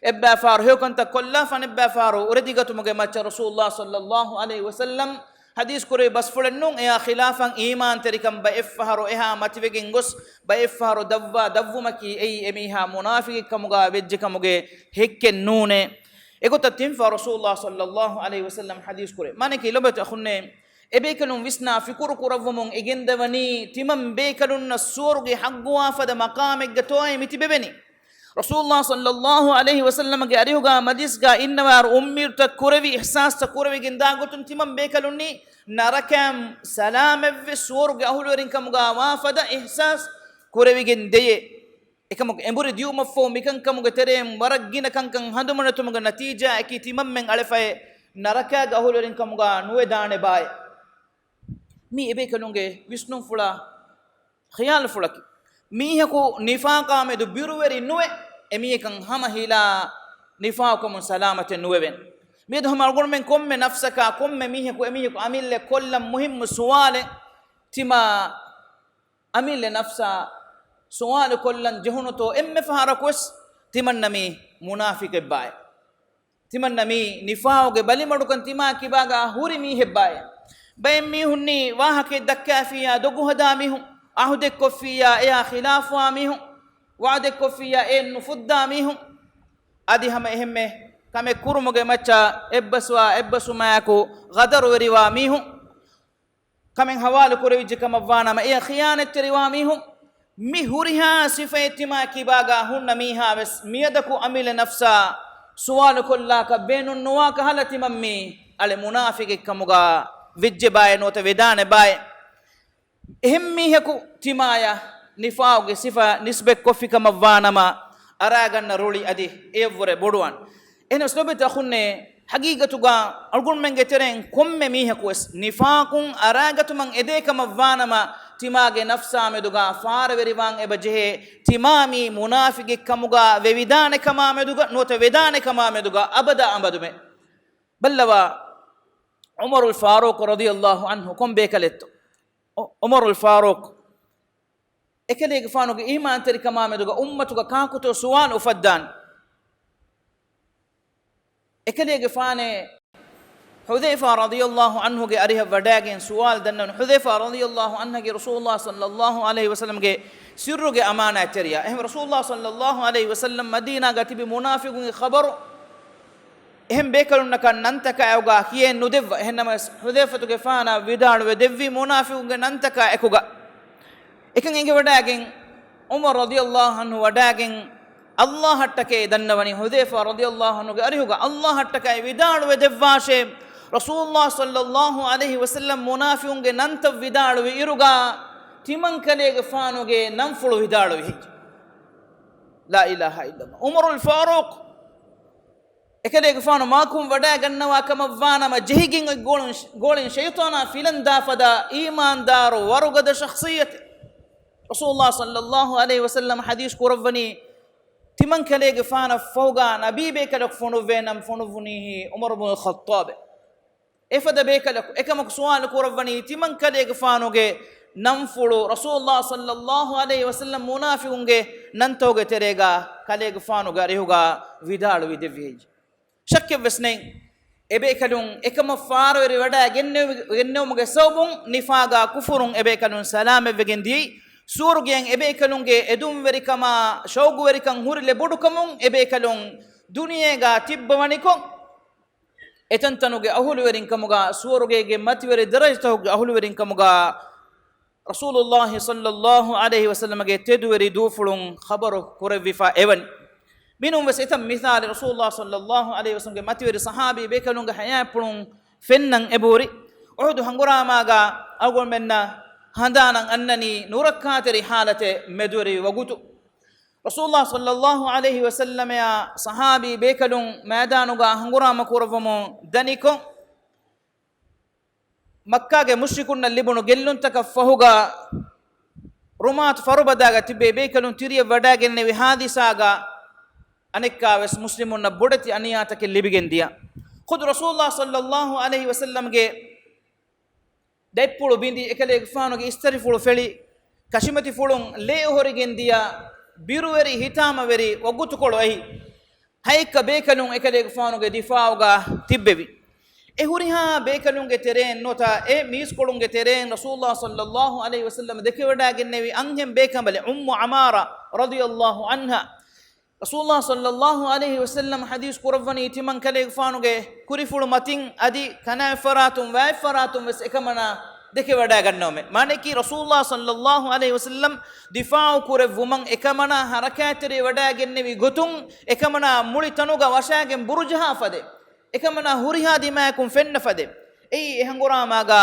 އެއްބައިފަހަރު ހެޔޮކަންތައް ކޮށްލާ، ފަނެއްބައިފަހަރު އުރެދިގަތުމުގެ މައްޗަށް ރަސޫލުﷲ ޞައްލަﷲު ޢަލައިހި ވަސައްލަމް ޙަދީޘް ކުރެއްވި ބަސްފުޅެއް ނޫން. އެއާ ޚިލާފަށް އީމާންތެރިކަން ބައެއްފަހަރު އެހާ މަތިވެގެން ގޮސް، ބައެއްފަހަރު ދަށްވާ ދަށްވުމަކީ އެއީ އެމީހާ މުނާފިޤެއްކަމުގަ ވެއްޖެކަމުގެ ޙައްޤެއް ނޫނޭ. އެގޮތަށް ތިންފަހަރު ރަސޫލުﷲ ޞައްލަﷲު ޢަލައިހި ވަސައްލަމް ޙަދީޘް ކުރޭ. މާނައަކީ ލޮބުވެތި އަޚުންނޭ، އެބޭކަލުން ވިސްނާ ފިކުރު ކުރައްވަމުން އެ ގެންދަވަނީ، ތިމަން ބޭކަލުންނަށް ސުވަރުގެ ޙައްޤުވާ ފަދަ މަޤާމެއްގަތޯއޭ މި ތިބެވެނީ. ރަސޫލުﷲ ޞައްލަﷲު ޢަލައިހި ވަސައްލަމަގެ އަރިހުގަ މަޖްލިސްގަ އިންނަވާއިރު އުއްމީދުތައް ކުރެވި، އިޙްސާސްތައް ކުރެވިގެން ދާ ގޮތުން ތިމަން ބޭކަލުންނީ ނަރަކައިން ސަލާމަތްވެ ސުވަރުގެ އަހުލުވެރިންކަމުގަ ވާ ފަދަ އިޙްސާސް ކުރެވިގެން ދެޔޭ. އެކަމަކު އެނބުރި ދިޔުމަށްފަހު މިކަންކަމުގެ ތެރެއިން ވަރަށް ގިނަ ކަންކަން ހަނދުމަނެތުމުގެ ނަތީޖާއަކީ ތިމަންމެން އަޅެފައި ނަރަކާގެ އަހުލުވެރިންކަމުގަ ނުވެދާނެ ބާއޭ. މީ އެބޭކަލުންގެ ވިސްނުންފުޅާ ޚިޔާލުފުޅަކީ. މީހަކު ނިފާޤާމެދު ބިރުވެރި ނުވެ، އެމީހަކަށް ހަމަހިލާ ނިފާޤުކަމުން ސަލާމަތެއް ނުވެވެން. މިއަދު ހަމަ އަޅުގަނޑުމެން ކޮންމެ ނަފްސަކާ ކޮންމެ މީހަކު އެމީހަކު އަމިއްލަ ކޮށްލަން މުހިއްމު ސުވާލެއް ތިމާ އަމިއްލަ ނަފްސާ ސުވާލު ކޮށްލަން ޖެހުނުތޯ އެންމެ ފަހަރަކުވެސް ތިމަންނަ މީ މުނާފިޤެއްބާއޭ. ތިމަންނަ މީ ނިފާޤުގެ ބަލިމަޑުކަން ތިމާ ކިބާގަ ހުރި މީހެއްބާއޭ. ބައެއް މީހުންނީ ވާހަކައެއް ދައްކާފިއްޔާ ދޮގު ހަދާ މީހުން، އަހުދެއްކޮށްފިއްޔާ އެޔާ ޚިލާފުވާ މީހުން، ވަޢުދެއްކޮށްފިއްޔާ އެއެއް ނުފުއްދާ މީހުން. އަދި ހަމަ އެހެންމެ ކަމެއް ކުރުމުގެ މައްޗަށް އެއްބަސްވާ އެއްބަސްވުމާއެކު ޣަދަރުވެރިވާ މީހުން. ކަމެއް ހަވާލު ކުރެވިއްޖެ ކަމަށްވާނަމަ، އެޔަށް ޚިޔާނަތްތެރިވާ މީހުން، މި ހުރިހާ ސިފައެއް ތިމާ ކިބާގަ ހުންނަ މީހާވެސް، މިއަދަކު އަމިއްލަ ނަފްސާ ސުވާލު ކޮށްލާކަށް ބޭނުން ނުވާ ކަހަލަ ތިމަން މީ އަޅެ މުނާފިޤެއް ކަމުގަ ވެއްޖެ ބާއެއް ނުވަތަ ވެދާނެ ބާއެއް. އެހެން މީހަކު ތިމާޔަށް ނިފާޤުގެ ސިފަ ނިސްބަތްކޮށްފި ކަމަށްވާނަމަ، އަރާގަންނަ ރުޅި އަދި އެޔަށްވުރެ ބޮޑުވާނެ. އެހެނަސް ލޮބުވެތި އަޚުންނޭ، ޙަޤީޤަތުގަ އަޅުގަނޑުމެންގެ ތެރެއިން ކޮންމެ މީހަކުވެސް ނިފާޤުން އަރާގަތުމަށް އެދޭ ކަމަށްވާނަމަ، ތިމާގެ ނަފްސާ މެދުގަ ފާރަވެރިވާން އެބަ ޖެހޭ، ތިމާ މީ މުނާފިޤެއް ކަމުގަ ވެވިދާނެ ކަމާ މެދުގަ ނުވަތަ ވެދާނެ ކަމާ މެދުގަ އަބަދާ އަބަދުމެ. ބައްލަވާ، ޢުމަރުލް ފާރޫޤު ރަޟިޔަﷲު ޢަންހު ކޮން ބޭކަލެއްތޯ؟ ޢު-، ޢުމަރުލް ފާރޫޤު އެކަލޭގެފާނުގެ އީމާންތެރިކަމާ މެދުގަ އުއްމަތުގަ ކާކުތޯ ސުވާލު އުފައްދާނެ؟ އެކަލޭގެފާނޭ ޙުޛައިފާ ރަޟިޔަﷲު ޢަންހުގެ އަރިހަށް ވަޑައިގެން ސުވާލު ދަންނަވަން. ޙުޛައިފާ ރަޟިޔަﷲު ޢަންހަކީ ރަސޫލުﷲ ޞައްލަﷲު ޢަލައިހި ވަސައްލަމްގެ ސިއްރުގެ އަމާނާތްތެރިޔާ. އެހެން ރަސޫލުﷲ ޞައްލަﷲު ޢަލައިހި ވަސައްލަމް މަދީނާގަ ތިބި މުނާފިޤުންގެ ޚަބަރު އެހެން ބޭކަލުންނަކަށް ނަންތަކާއެކުގަ ކިޔައެއް ނުދެއްވާ. އެހެންނަމަވެސް، ޙުޛައިފަތުގެފާނަށް ވިދާޅުވެ ދެއްވީ މުނާފިޤުންގެ ނަންތަކާ އެކުގަ. އެކަން އެނގިވަޑައިގެން، ޢުމަރު ރަޟިޔަﷲު ޢަންހު ވަޑައިގެން، އައްލާހަށްޓަކައި ދަންނަވަނީ ޙުޛައިފާ ރަޟިޔައްލާހު ޢަންހުގެ އަރިހުގަ އައްލާހަށްޓަކައި ވިދާޅުވެ ދެއްވާށޭ، ރަސޫލުﷲ ޞައްލައްލާހު ޢަލައިހި ވަސައްލަމް މުނާފިޤުންގެ ނަންތައް ވިދާޅުވި އިރުގަ ތިމަންކަލޭގެފާނުގެ ނަންފުޅު ވިދާޅުވި ހެއްޔެވެ؟ ލާ އިލާހަ އިއްލައްލާހު. ޢުމަރުލް ފާރޫޤު އެކަލޭގެފާނު މާކުން ވަޑައިގަންނަވާ ކަމަށްވާނަމަ، ޖެހިގެން އޮތް ގޯޅިން، ގޯޅިން ޝައިޠާނާ ފިލަން ދާ ފަދަ އީމާންދާރު ވަރުގަދަ ޝަޚްޞިއްޔަތެއް. ރަސޫލުﷲ ޞައްލައްލާހު ޢަލައިހި ވަސައްލަމް ޙަދީޘް ކުރައްވަނީ، ތިމަންކަލޭގެފާނަށް ފަހުގަ ނަބީ ބޭކަލަކު ފޮނުއްވޭ ނަން ފޮނުއްވުނީހީ ޢުމަރު ބުނުލް ޚައްޠާބޭ. އެފަދަ ބޭކަލަކު އެކަމަކު ސުވާލު ކުރައްވަނީ، ތިމަންކަލޭގެފާނުގެ ނަންފުޅު ރަސޫލުﷲ ޞައްލައްލާހު ޢަލައިހި ވަސައްލަމް މުނާފިޤުންގެ ނަންތަކުގެ ތެރޭގަ ކަލޭގެފާނުގެ އަރިހުގަ ވިދާޅުވި ދެއްވި ހެއްޔެވެ؟ ޝައްކެއްވެސް ނެތް. އެބޭކަލުން އެކަމަށް ފާރުވެރިވަޑައި ގެންނެވި-، ގެންނެވުމުގެ ސަބަބުން ނިފާގާ ކުފުރުން އެބޭކަލުން ސަލާމަތްވެގެން ދިޔައީ. ސުވަރުގެއަށް އެބޭކަލުންގެ އެދުންވެރިކަމާ ޝައުގުވެރިކަން ހުރިލެއް ބޮޑުކަމުން އެބޭކަލުން ދުނިޔޭގާ ތިއްބަވަނިކޮށް، އެތަންތަނުގެ އަހުލުވެރިންކަމުގާ ސުވަރުގޭގެ މަތިވެރި ދަރަޖަތަކުގެ އަހުލުވެރިންކަމުގާ ރަސޫލުﷲ ޞައްލައްލާހު ޢަލައިހި ވަސައްލަމަގެ ތެދުވެރި ދޫފުޅުން ޚަބަރު ކުރެއްވިފަ އެވަނީ. މިނޫންވެސް އެތައް މިސާލެއް ރަސޫލުﷲ ޞައްލައްލާހު ޢަލައިހި ވަސައްލަމްގެ މަތިވެރި ޞަޙާބީ ބޭކަލުންގެ ޙަޔާތްޕުޅުން ފެންނަން އެބަހުރި. އުޙުދު ހަނގުރާމާގާ އަޅުގަނޑުމެންނަށް ހަނދާނަށް އަންނަނީ ނުރައްކާތެރި ޙާލަތެއް މެދުވެރިވި ވަގުތު. ރަސޫލުﷲ ޞައްލައްލާހު ޢަލައިހި ވަސައްލަމައާ ޞަޙާބީ ބޭކަލުން މައިދާނުގާ ހަނގުރާމަ ކުރައްވަމުން ދަނިކޮށް، މައްކާގެ މުޝްރިކުންނަށް ލިބުނު ގެއްލުންތަކަށް ފަހުގަ ރުމާތު ފަރުބަދާގަ ތިބޭ ބޭކަލުން ތިރިއަށް ވަޑައިގެންނެވި ހާދިސާގަ އަނެއްކާވެސް މުސްލިމުންނަށް ބޮޑެތި އަނިޔާތަކެއް ލިބިގެން ދިޔަ. ޚުދު ރަސޫލުﷲ ޞައްލައްލާހު ޢަލައިހި ވަސައްލަމްގެ ދަތްޕުޅު ބިނދި، އެކަލޭގެފާނުގެ އިސްތަށިފުޅު ފެޅި، ކަށިމަތިފުޅުން ލޭ އޮހޮރިގެން ދިޔަ، ބިރުވެރި ހިތާމަވެރި ވަގުތުކޮޅު އެއީ. ހައެއްކަ ބޭކަލުން އެކަލޭގެފާނުގެ ދިފާޢުގަ ތިއްބެވި. އެ ހުރިހާ ބޭކަލުންގެ ތެރެއިން ނުވަތަ އެ މީސްކޮޅުންގެ ތެރެއިން ރަސޫލުﷲ ޞައްލައްލާހު ޢަލައިހި ވަސައްލަމަ ދެކެވަޑައިގެންނެވި އަންހެން ބޭކަނބަލެއް އުއްމު ޢަމާރާ ރަޟިޔައްލާހު ޢަންހާ. ރަސޫލުﷲ ޞައްލައްލާހު ޢަލައިހި ވަސައްލަމަ ޙަދީޘް ކުރައްވަނީ ތިމަން ކަލޭގެފާނުގެ ކުރިފުޅު މަތިން އަދި ކަނާތްފަރާތުން ވާތްފަރާތުން ވެސް އެކަމަނާ ދެކެވަޑައިގަންނަވަމޭ. މާނައަކީ ރަސޫލުﷲ ޞައްލައްލާހު ޢަލައިހި ވަސައްލަމަ ދިފާޢު ކުރެއްވުމަށް އެކަމަނާ ޙަރަކާތްތެރި ވަޑައިގެންނެވި ގޮތުން، އެކަމަނާ މުޅި ތަނުގަ ވަށާގެން ބުރުޖަހާ ފަދައިން، އެކަމަނާ ހުރިހާ ދިމާޔަކުން ފެންނަ ފަދައިން. އެއީ އެ ހަނގުރާމާގާ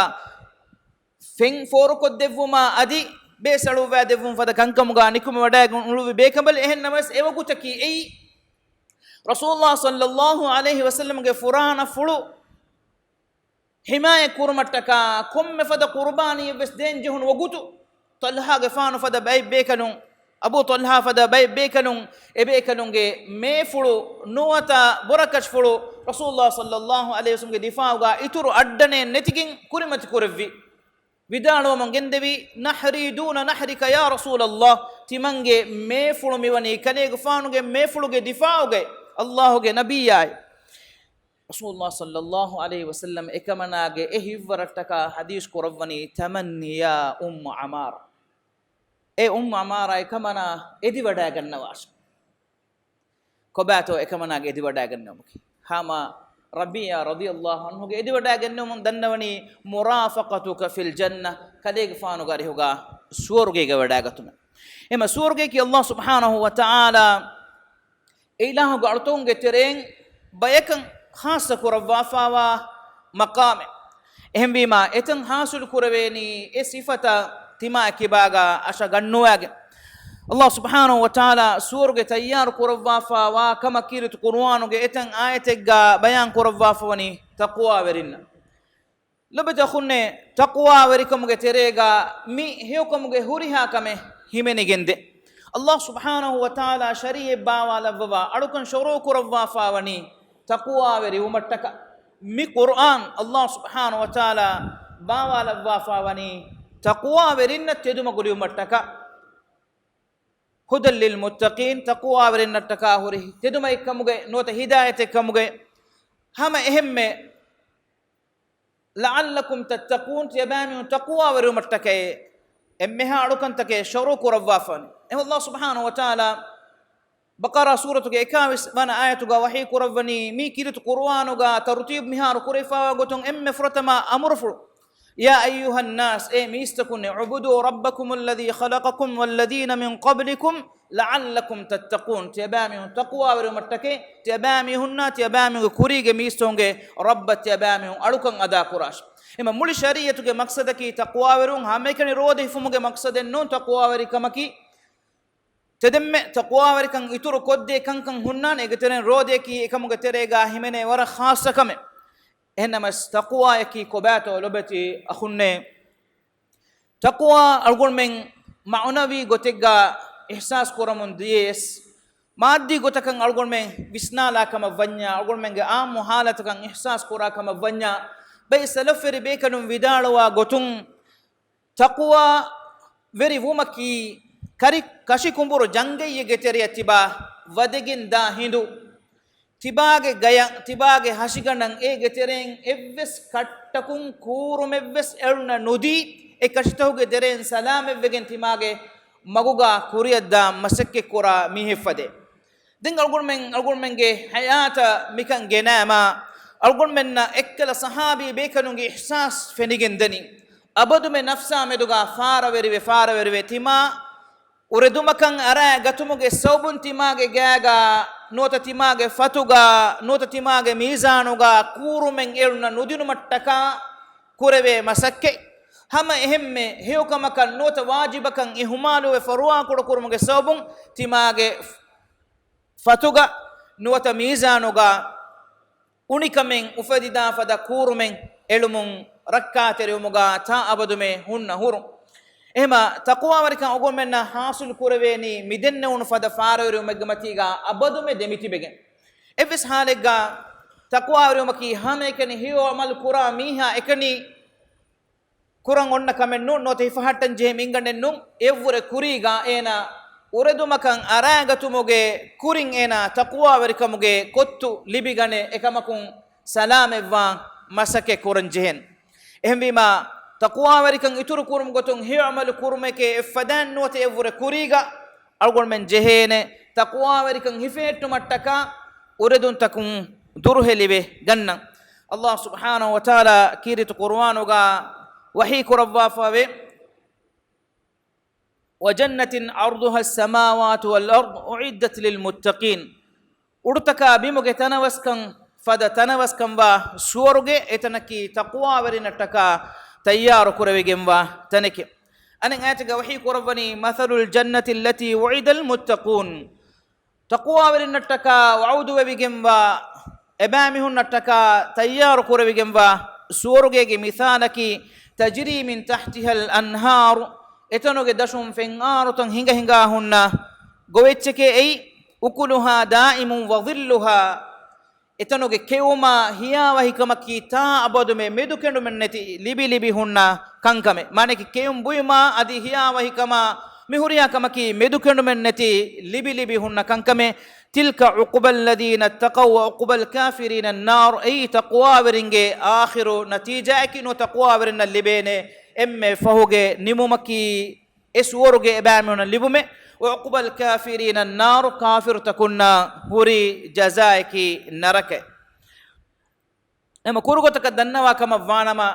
ފެން ފޯރުކޮށްދެއްވުމާ އަދި ބޭސް އަޅުއްވާ ދެއްވުން ފަދަ ކަންކަމުގާ ނިކުމެވަޑައިގެން އުޅުއްވި ބޭކަނބަލެއް. އެހެން ނަމަވެސް އެވަގުތަކީ އެއީ ރަސޫލުﷲ ޞައްލައްލާހު ޢަލައިހި ވަސައްލަމަގެ ފުރާނަފުޅު ޙިމާޔަތް ކުރުމަށްޓަކާ ކޮންމެ ފަދަ ޤުރުބާނީއެއް ވެސް ދޭން ޖެހުނު ވަގުތު، ޠަލްޙާގެފާނު ފަދަ ބައެއް ބޭކަލުން، އަބޫ ޠަލްޙާ ފަދަ ބައެއް ބޭކަލުން، އެބޭކަލުންގެ މޭފުޅު ނުވަތަ ބުރަކަށްފުޅު ރަސޫލުﷲ ޞައްލައްލާހު ޢަލައިހި ވަސައްލަމަގެ ދިފާޢުގާ އިތުރު އައްޑަނެއް ނެތިގެން ކުރިމަތި ކުރެއްވި. ވިދާޅުވަމުން ގެންދެވީ، "نحري دون نحرك يا رسول الله." ތިމަންގެ މޭފުޅު މިވަނީ ކަލޭގެފާނުގެ މޭފުޅުގެ ދިފާޢުގައި، ﷲގެ ނަބިއްޔާއި. ރަސޫލުﷲ ޞައްލައްލާހު ޢަލައިހި ވަސައްލަމަ އެކަމަނާގެ އެ ހިތްވަރަށްޓަކާ ޙަދީޘް ކުރައްވަނީ، "تمني يا أم عمارة." އޭ އުއްމު ޢަމާރާ، އެކަމަނާ އެދިވަޑައިގަންނަވާށޭ. ކޮބާތޯ އެކަމަނާގެ އެދިވަޑައިގަންނަވުމަކީ؟ ހަމަ ރަބީޢާ ރަޟިޔައްލާހު ޢަންހުގެ އެދިވަޑައިގެންނެވުމުން ދަންނަވަނީ، "مرافقتك في الجنة." ކަލޭގެފާނުގެ އަރިހުގާ ސުވަރުގޭގަ ވަޑައިގަތުމެއް. އެމަ ސުވަރުގެއަކީ ﷲ ސުބްޙާނަހު ވަތަޢާލާ އެ އިލާހުގެ އަޅުތަކުންގެ ތެރެއިން ބަޔަކަށް ޚާއްޞަ ކުރައްވާފާވާ މަޤާމެއް. އެހެންވީމާ، އެތަން ޙާޞިލު ކުރެވޭނީ އެ ސިފަތައް ތިމާ ކިބާގަ އަށަ ގަންނުވާގެން. ﷲ ސުބްޙާނަހު ވަތަޢާލާ ސުވަރުގެ ތައްޔާރު ކުރައްވާފާވާ ކަމަށް ކީރިތި ޤުރުއާނުގެ އެތަން އާޔަތެއްގަ ބަޔާން ކުރައްވާފަވަނީ ތަޤްވާވެރިންނަށް. ލޮބުވެތި އަޚުންނޭ، ތަޤްވާވެރިކަމުގެ ތެރޭގަ މި ހެޔޮކަމުގެ ހުރިހާ ކަމެއް ހިމެނިގެންދޭ. ﷲ ސުބްޙާނަހު ވަތަޢާލާ ޝަރީޢަތް ބާވާލައްވަވާ އަޅުކަން ޝުރޫޢު ކުރައްވާފާވަނީ ތަޤްވާވެރިވުމަށްޓަކާ. މި ޤުރުއާން ﷲ ސުބްޙާނަހު ވަތަޢާލާ ބާވާލައްވާފާވަނީ ތަޤްވާވެރިންނަށް ތެދުމަގު ލިބުމަށްޓަކާ. هدى للمتقين، ތަޤްވާވެރިންނަށްޓަކާ ހުރި ތެދުމައެއްކަމުގައި ނުވަތަ ހިދާޔަތެއްކަމުގައި. ހަމަ އެހެންމެ، لعلكم تتقون، ތިޔަބައިމީހުން ތަޤްވާވެރިވުމަށްޓަކައި. އެންމެހާ އަޅުކަންތަކެއް ޝުރޫޢު ކުރައްވާފަވަނީ. އެހެން ﷲ ސުބްޙާނަހު ވަތަޢާލާ ބަޤަރާ ސޫރަތުގެ އެކާވީސް ވަނަ އާޔަތުގަ ވަޙީ ކުރައްވަނީ، މި ކީރިތި ޤުރުއާނުގަ ތަރުތީބު މިހާރު ކުރެވިފާވާ ގޮތުން އެންމެ ފުރަތަމަ އަމުރުފުޅު، يا أيها الناس، އޭ މީސްތަކުންނޭ، اعبدوا ربكم الذي خلقكم والذين من قبلكم لعلكم تتقون. ތިޔަބައިމީހުން ތަޤްވާވެރިވުމަށްޓަކައި، ތިޔަބައިމީހުންނާ ތިޔަބައިމީހުންގެ ކުރީގެ މީސްތަކުންގެ ރައްބަށް ތިޔަބައިމީހުން އަޅުކަން އަދާކުރާށި. އެމަ މުޅި ޝަރީޢަތުގެ މަޤްޞަދަކީ ތަޤްވާވެރިވުން، ހަމައެކަނި ރޯދަ ހިފުމުގެ މަޤްޞަދެއް ނޫން ތަޤްވާވެރިކަމަކީ. ތެދެންމެ ތަޤްވާވެރިކަން އިތުރު ކޮށްދޭ ކަންކަން ހުންނާނެ، އޭގެ ތެރެއިން ރޯދަޔަކީ އެކަމުގެ ތެރޭގާ ހިމެނޭ ވަރަށް ޚާއްޞަ ކަމެއް. އެހެންނަމަވެސް ތަޤްވާޔަކީ ކޮބާތޯ ލޮބެތި އަޚުންނޭ؟ ތަޤްވާ އަޅުގަނޑުމެން މަޢުނަވީ ގޮތެއްގާ އިޙްސާސް ކުރަމުން ދިޔަޔަސް، މާއްދީ ގޮތަކަށް އަޅުގަނޑުމެން ވިސްނާލާ ކަމަށް ވަންޏާ، އަޅުގަނޑުމެންގެ އާއްމު ޙާލަތަކަށް އިޙްސާސް ކުރާ ކަމަށް ވަންޏާ، ބައެއް ސަލަފްވެރި ބޭކަލުން ވިދާޅުވާ ގޮތުން، ތަޤްވާވެރި ވުމަކީ ކަރި ކަށި ކުނބުރު ޖަނގައްޔެއްގެ ތެރެއަށް ތިބާ ވަދެގެން ދާ ހިނދު، ތިބާގެ ގަޔަށް، ތިބާގެ ހަށިގަނޑަށް އޭގެ ތެރެއިން އެއްވެސް ކައްޓަކުން ކޫރުމެއްވެސް އެޅުން ނުދީ، އެ ކަށިތަކުގެ ތެރެއިން ސަލާމަތްވެގެން ތިމާގެ މަގުގާ ކުރިއަށްދާން މަސައްކަތްކުރާ މީހެއްފަދަ. ދެން އަޅުގަނޑުމެން، އަޅުގަނޑުމެންގެ ޙަޔާތަށް މިކަން ގެނައިމާ، އަޅުގަނޑުމެންނަށް އެއްކަލަ ޞަޙާބީ ބޭކަލުންގެ އިޙްސާސް ފެނިގެން ދަނީ. އަބަދުމެ ނަފްސާ މެދުގާ ފާރަވެރިވެ، ފާރަވެރިވެ ތިމާ އުރެދުމަކަށް އަރާ ގަތުމުގެ ސަބަބުން ތިމާގެ ގާގާ ނުވަތަ ތިމާގެ ފަތުގާ ނުވަތަ ތިމާގެ މީޒާނުގާ ކޫރުމެއް އެޅުން ނުދިނުމަށްޓަކާ ކުރެވޭ މަސައްކަތް. ހަމަ އެހެންމެ ހެޔޮކަމަކަށް ނުވަތަ ވާޖިބަކަށް އިހުމާލުވެ ފަރުވާކުޑަކުރުމުގެ ސަބަބުން ތިމާގެ ފަތުގަ ނުވަތަ މީޒާނުގަ އުނިކަމެއް އުފެދިދާ ފަދަ ކޫރުމެއް އެޅުމުން ރައްކާތެރިވުމުގަ ތާ އަބަދުމެ ހުންނަ ހުރުން. އެހެމަ ތަޤްވާވެރިކަން އަޅުގަނޑުމެންނަށް ޙާޞިލު ކުރެވޭނީ މިދެންނެވުނު ފަދަ ފާރަވެރިވުމެއްގެ މަތީގަ އަބަދުމެ ދެމިތިބެގެން. އެއްވެސް ޙާލެއްގަ ތަޤްވާވެރިވުމަކީ ހަމައެކަނި ހެޔޮ ޢަމަލު ކުރާ މީހާ އެކަނި ކުރަން އޮންނަ ކަމެއް ނޫން، ނުވަތަ ހިފަހައްޓަން ޖެހޭ މިންގަނޑެއް ނޫން. އެއަށްވުރެ ކުރީގާ އޭނާ އުރެދުމަކަށް އަރާގަތުމުގެ ކުރިން އޭނާ ތަޤްވާވެރިކަމުގެ ކޮއްތު ލިބިގަނެ، އެކަމަކުން ސަލާމަތްވާން މަސައްކަތް ކުރަން ޖެހެން. އެހެންވީމާ، ތަޤްވާވެރިކަން އިތުރު ކުރުމުގެ ގޮތުން ހެޔޮ ޢަމަލު ކުރުމެކޭ އެއްފަދައިން ނުވަތަ އެއަށްވުރެ ކުރީގަ އަޅުގަނޑުމެން ޖެހޭނެ ތަޤްވާވެރިކަން ހިފެހެއްޓުމަށްޓަކާ އުރެދުންތަކުން ދުރުހެލިވެ ގަންނަން. ﷲ ސުބްޙާނަހޫ ވަތަޢާލާ ކީރިތި ޤުރުއާނުގަ ވަޙީ ކުރައްވާފަވޭ، وجنة عرضها السماوات والأرض أعدت للمتقين. އުޑުތަކާ ބިމުގެ ތަނަވަސްކަން ފަދަ ތަނަވަސްކަންވާ ސުވަރުގެ، އެތަނަކީ ތަޤްވާވެރިންނަށްޓަކާ ތައްޔާރު ކުރެވިގެންވާ ތަނެކެވެ. އަނެއް އާޔަތެއްގަ ވަޙީ ކުރައްވަނީ، مثل الجنة التي وعد المتقون. ތަޤްވާވެރިންނަށްޓަކާ ވަޢުދުވެވިގެންވާ، އެބައިމީހުންނަށްޓަކާ ތައްޔާރު ކުރެވިގެންވާ ސުވަރުގޭގެ މިސާލަކީ، تجري من تحتها الأنهار، އެތަނުގެ ދަށުން ފެންއާރުތައް ހިނގަ ހިނގާ ހުންނަ ގޮވެއްޗެކޭ އެއީ، أكلها دائم وظلها، އެތަނުގެ ކެއުމާ ހިޔާވަހިކަމަކީ ތާ އަބަދުމެ މެދުކެނޑުމެއްނެތި ލިބި ލިބި ހުންނަ ކަންކަމެއް. މާނައަކީ ކެއުން ބުއިމާ އަދި ހިޔާވަހިކަމާ މިހުރިހާ ކަމަކީ މެދުކެނޑުމެއްނެތި ލިބި ލިބި ހުންނަ ކަންކަމެއް. تلك عقبى الذين اتقوا وعقبى الكافرين النار، އެއީ ތަޤްވާވެރިންގެ އާޚިރު ނަތީޖާއަކީ ނުވަތަ ތަޤްވާވެރިންނަށް ލިބޭނެ އެންމެ ފަހުގެ ނިމުމަކީ އެ ސުވަރުގެ އެބައިމީހުންނަށް ލިބުމެއް. وعقبى الكافرين النار، ކާފިރުތަކުންނަށް ހުރި ޖަޒާއަކީ ނަރަކައެއް. އެމަ ކުރުގޮތަކަށް ދަންނަވާ ކަމަށް ވާނަމަ،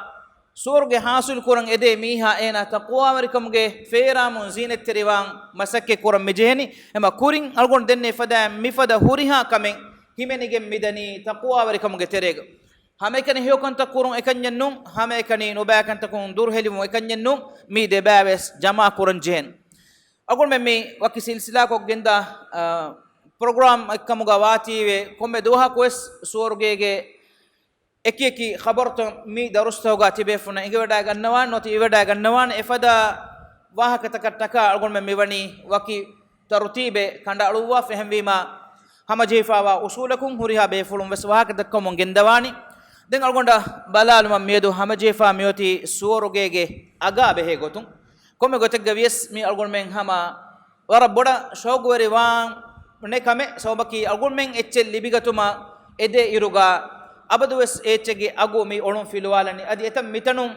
ސުވަރުގެ ޙާޞިލު ކުރަން އެދޭ މީހާ އޭނާ ތަޤްވާވެރިކަމުގެ ފޭރާމުން ޒީނަތްތެރިވާން މަސައްކަތް ކުރަން މިޖެހެނީ. އެމަ ކުރިން އަޅުގަނޑު ދެންނެވި ފަދައިން މިފަދަ ހުރިހާ ކަމެއް ހިމެނިގެން މިދަނީ ތަޤްވާވެރިކަމުގެ ތެރޭގަ. ހަމައެކަނި ހެޔޮކަންތައް ކުރުން އެކަންޏެއް ނޫން، ހަމައެކަނި ނުބައިކަންތަކުން ދުރުހެލިވުން އެކަންޏެއް ނޫން، މީ ދެބައިވެސް ޖަމާކުރަން ޖެހެން. އަޅުގަނޑުމެން މި ވަކި ސިލްސިލާކޮށްގެންދާ، އާ، ޕްރޮގްރާމް އެއްކަމުގަ ވާތީވެ، ކޮންމެ ދުވަހަކުވެސް ސުވަރުގޭގެ އެކި އެކި ޚަބަރުތައް މި ދަރުސްތަކުގަ ތިބޭފުޅުންނަށް އެނގިވަޑައިގަންނަވާނެ، ނުވަތަ އިވިވަޑައިގަންނަވާނެ. އެފަދަ ވާހަކަތަކަށްޓަކާ އަޅުގަނޑުމެން މިވަނީ ވަކި ތަރުތީބެއް ކަނޑައަޅުއްވާފަ. އެހެންވީމާ، ހަމަޖެހިފާވާ އުސޫލަކުން ހުރިހާ ބޭފުޅުން ވެސް ވާހަކަ ދައްކަމުން ގެންދަވާނީ. ދެން އަޅުގަނޑަށް ބަލާލުމަށް މިއަދު ހަމަޖެހިފާ މިއޮތީ ސުވަރުގޭގެ އަގާ ބެހޭ ގޮތުން. ކޮންމެ ގޮތެއްގަ ވިޔަސް މި އަޅުގަނޑުމެން ހަމަ ވަރަށް ބޮޑަށް ޝައުގުވެރިވާނެ ކަމެއް. ސަބަބަކީ އަޅުގަނޑުމެން އެއްޗެއް ލިބިގަތުމަށް އެދޭ އިރުގަ އަބަދުވެސް އެ އެއްޗެއްގެ އަގު މި އޮޅުން ފިލުވާލަނީ. އަދި އެތަން މިތަނުން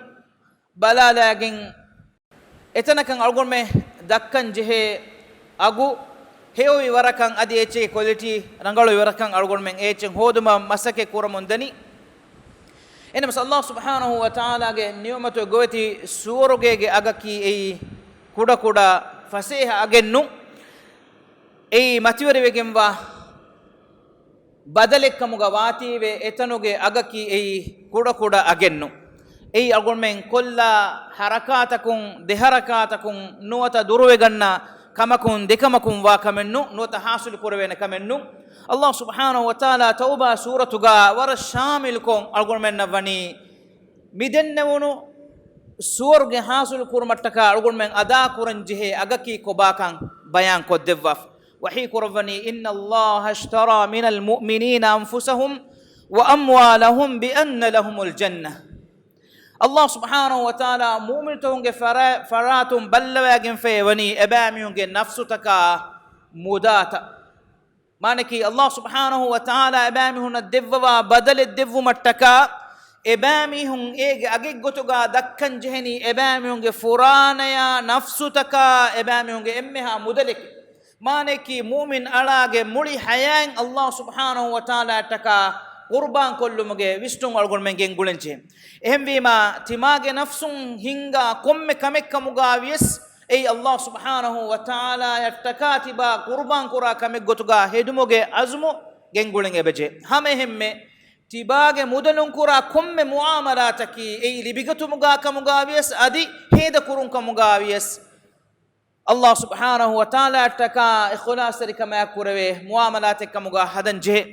ބަލާލައިގެން އެތަނަކަށް އަޅުގަނޑުމެން ދައްކަން ޖެހޭ އަގު ހެޔޮވި ވަރަކަށް އަދި އެއްޗެއްގެ ކޮލިޓީ ރަނގަޅުވި ވަރަކަށް އަޅުގަނޑުމެން އެ އެއްޗެއް ހޯދުމަށް މަސައްކަތް ކުރަމުން ދަނީ. އެހެންނަމަސް ﷲ ސުބްޙާނަހޫ ވަތަޢާލާގެ ނިޢުމަތުގެ ގޮވެތި ސުވަރުގޭގެ އަގަކީ އެއީ ކުޑަކުޑަ ފަސޭހަ އަގެއްނު. އެއީ މަތިވެރިވެގެންވާ ބަދަލެއްކަމުގަ ވާތީވެ، އެތަނުގެ އަގަކީ އެއީ ކުޑަކުޑަ އަގެއްނު. އެއީ އަޅުގަނޑުމެން ކޮށްލާ ހަރަކާތަކުން، ދެހަރަކާތަކުން، ނުވަތަ ދުރުވެގަންނަ ކަމަކުން، ދެކަމަކުން ވާ ކަމެއްނު، ނުވަތަ ހާސިލު ކުރެވޭނެ ކަމެއްނު. ﷲ ސުބްޙާނަހޫ ވަތަޢާލާ ތައުބާ ސޫރަތުގަ ވަރަށް ޝާމިލްކޮށް އަޅުގަނޑުމެންނަށް ވަނީ މި ދެންނެވުނު ސުވަރުގެ ހާސިލު ކުރުމަށްޓަކާ އަޅުގަނޑުމެން އަދާ ކުރަން ޖެހޭ އަގަކީ ކޮބާކަން ބަޔާން ކޮށްދެއްވާފަ. ވަޙީ ކުރައްވަނީ، إن الله اشترى من المؤمنين أنفسهم وأموالهم بأن لهم الجنة. ﷲ ސުބްޙާނަހޫ ވަތަޢާލާ މުއުމިނުތަކުންގެ ފަރާ-، ފަރާތުން ބައްލަވައިގެންފައި ވަނީ އެބައިމީހުންގެ ނަފްސުތަކާ މުދާތައް. މާނަކީ، ﷲ ސުބްޙާނަހޫ ވަތަޢާލާ އެބައިމީހުންނަށް ދެއްވަވާ ބަދަލެއް ދެއްވުމަށްޓަކާ، އެބައިމީހުން އޭގެ އަގެއްގޮތުގަ ދައްކަން ޖެހެނީ އެބައިމީހުންގެ ފުރާނަޔާ ނަފްސުތަކާ އެބައިމީހުންގެ އެންމެހާ މުދަލެކޭ. މާނައަކީ، މުއުމިން އަޅާގެ މުޅި ޙަޔާތް ﷲ ސުބްޙާނަހޫ ވަތަޢާލާއަށްޓަކާ ޤުރުބާން ކޮށްލުމުގެ ވިސްނުން އަޅުގަނޑުމެން ގެންގުޅެންޖެހޭ. އެހެންވީމާ، ތިމާގެ ނަފްސުން ހިންގާ ކޮންމެ ކަމެއްކަމުގަވިޔަސް، އެއީ ﷲ ސުބްޙާނަހޫ ވަތަޢާލާއަށްޓަކާ ތިބާ ޤުރުބާން ކުރާ ކަމެއްގޮތުގަ ހެދުމުގެ ޢަޒުމު ގެންގުޅެން އެބަޖެހޭ. ހަމައެހެންމެ، ތިބާގެ މުދަލުން ކުރާ ކޮންމެ މުޢާމަލާތަކީ، އެއީ ލިބިގަތުމުގަ ކަމުގަވިޔަސް، އަދި ހޭދަކުރުން ކަމުގަވިޔަސް، ﷲ ސުބްޙާނަހޫ ވަތަޢާލާއަށްޓަކާ އިޚްލާޞްތެރިކަމާއެކު ކުރެވޭ މުޢާމަލާތެއްކަމުގަ ހަދަން ޖެހޭ.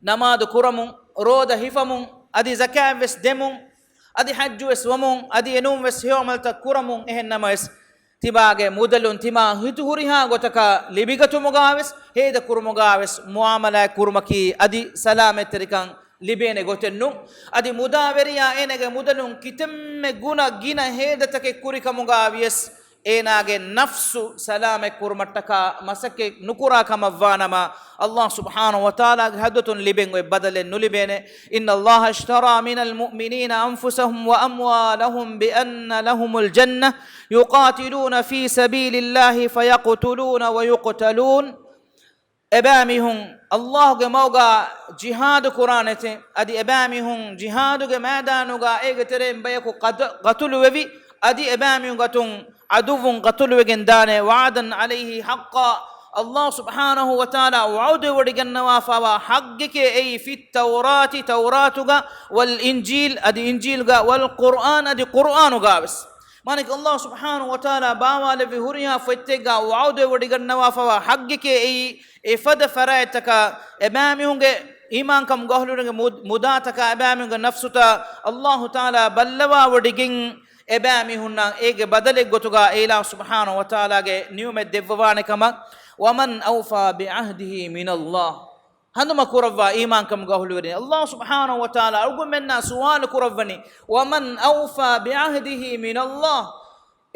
ނަމާދު ކުރަމުން، ރޯދަ ހިފަމުން، އަދި ޒަކާތްވެސް ދެމުން، އަދި ޙައްޖުވެސް ވަމުން، އަދި އެނޫންވެސް ހެޔޮ ޢަމަލުތައް ކުރަމުން، އެހެންނަމަވެސް، ތިބާގެ މުދަލުން ތިމާ ހިތު ހުރިހާ ގޮތަކަށް ލިބިގަތުމުގަވެސް، ހޭދަކުރުމުގަވެސް، މުޢާމަލާތް ކުރުމަކީ އަދި ސަލާމަތްތެރިކަން ލިބޭނެ ގޮތެއްނު. އަދި މުދާވެރިޔާ އޭނަގެ މުދަލުން ކިތަންމެ ގުނަ ގިނަ ހޭދަތަކެއް ކުރިކަމުގަވިޔަސް، އޭނާގެ ނަފްސު ސަލާމަތް ކުރުމަށްޓަކާ މަސައްކަތް ނުކުރާ ކަމަށްވާނަމަ، ﷲ ސުބްޙާނަހޫ ވަތަޢާލާގެ ޙަޟްރަތުން ލިބެން އޮތް ބަދަލެއް ނުލިބޭނެ. إن الله اشترى من المؤمنين أنفسهم وأموالهم بأن لهم الجنة يقاتلون في سبيل الله فيقتلون ويقتلون. އެބައިމީހުން ﷲގެ މަގުގަ ޖިހާދު ކުރާނެތެ، އަދި އެބައިމީހުން ޖިހާދުގެ މައިދާނުގަ އޭގެ ތެރެއިން ބަޔަކު ޤަތު-، ޤަތުލުވެވި، އަދި އެބައިމީހުން ގޮތުން ޢަދުއްވުން ޤަތުލުވެގެން ދާނެ. وعدا عليه حقا. ﷲ ސުބްޙާނަހޫ ވަތަޢާލާ ވަޢުދުވެވޮޑިގަންނަވާފައިވާ ޙައްޤެކޭ އެއީ، في التوراة، ތައުރާތުގަ، والإنجيل، އަދި އިންޖީލްގަ، والقرآن، އަދި ޤުރުއާނުގަވެސް. މާނައަކީ، ﷲ ސުބްޙާނަހޫ ވަތަޢާލާ ބާވާލެއްވި ހުރިހާ ފޮތްތަކެއްގަ ވަޢުދުވެވޮޑިގަންނަވާފައިވާ ޙައްޤެކޭ އެއީ، އެފަދަ ފަރާތްތަކަށް އެބައިމީހުންގެ އީމާންކަމުގަ އަހުލުވެރިންގެ މު-، މުދާތަކާ އެބައިމީހުންގެ ނަފްސުތައް ﷲ ތަޢާލާ ބައްލަވާވޮޑިގެން، އެބައިމީހުންނަށް އޭގެ ބަދަލެއްގޮތުގަ އެއިލާހު ސުބްޙާނަހޫ ވަތަޢާލާގެ ނިޢުމަތް ދެއްވަވާނެ ކަމަށް. ومن أوفى بعهده من الله. ހަނދުމަ ކުރައްވާ އީމާންކަމުގަ އަހުލުވެރިން، ﷲ ސުބްޙާނަހޫ ވަތަޢާލާ އަޅުގަނޑުމެންނާ ސުވާލު ކުރައްވަނީ، ومن أوفى بعهده من الله.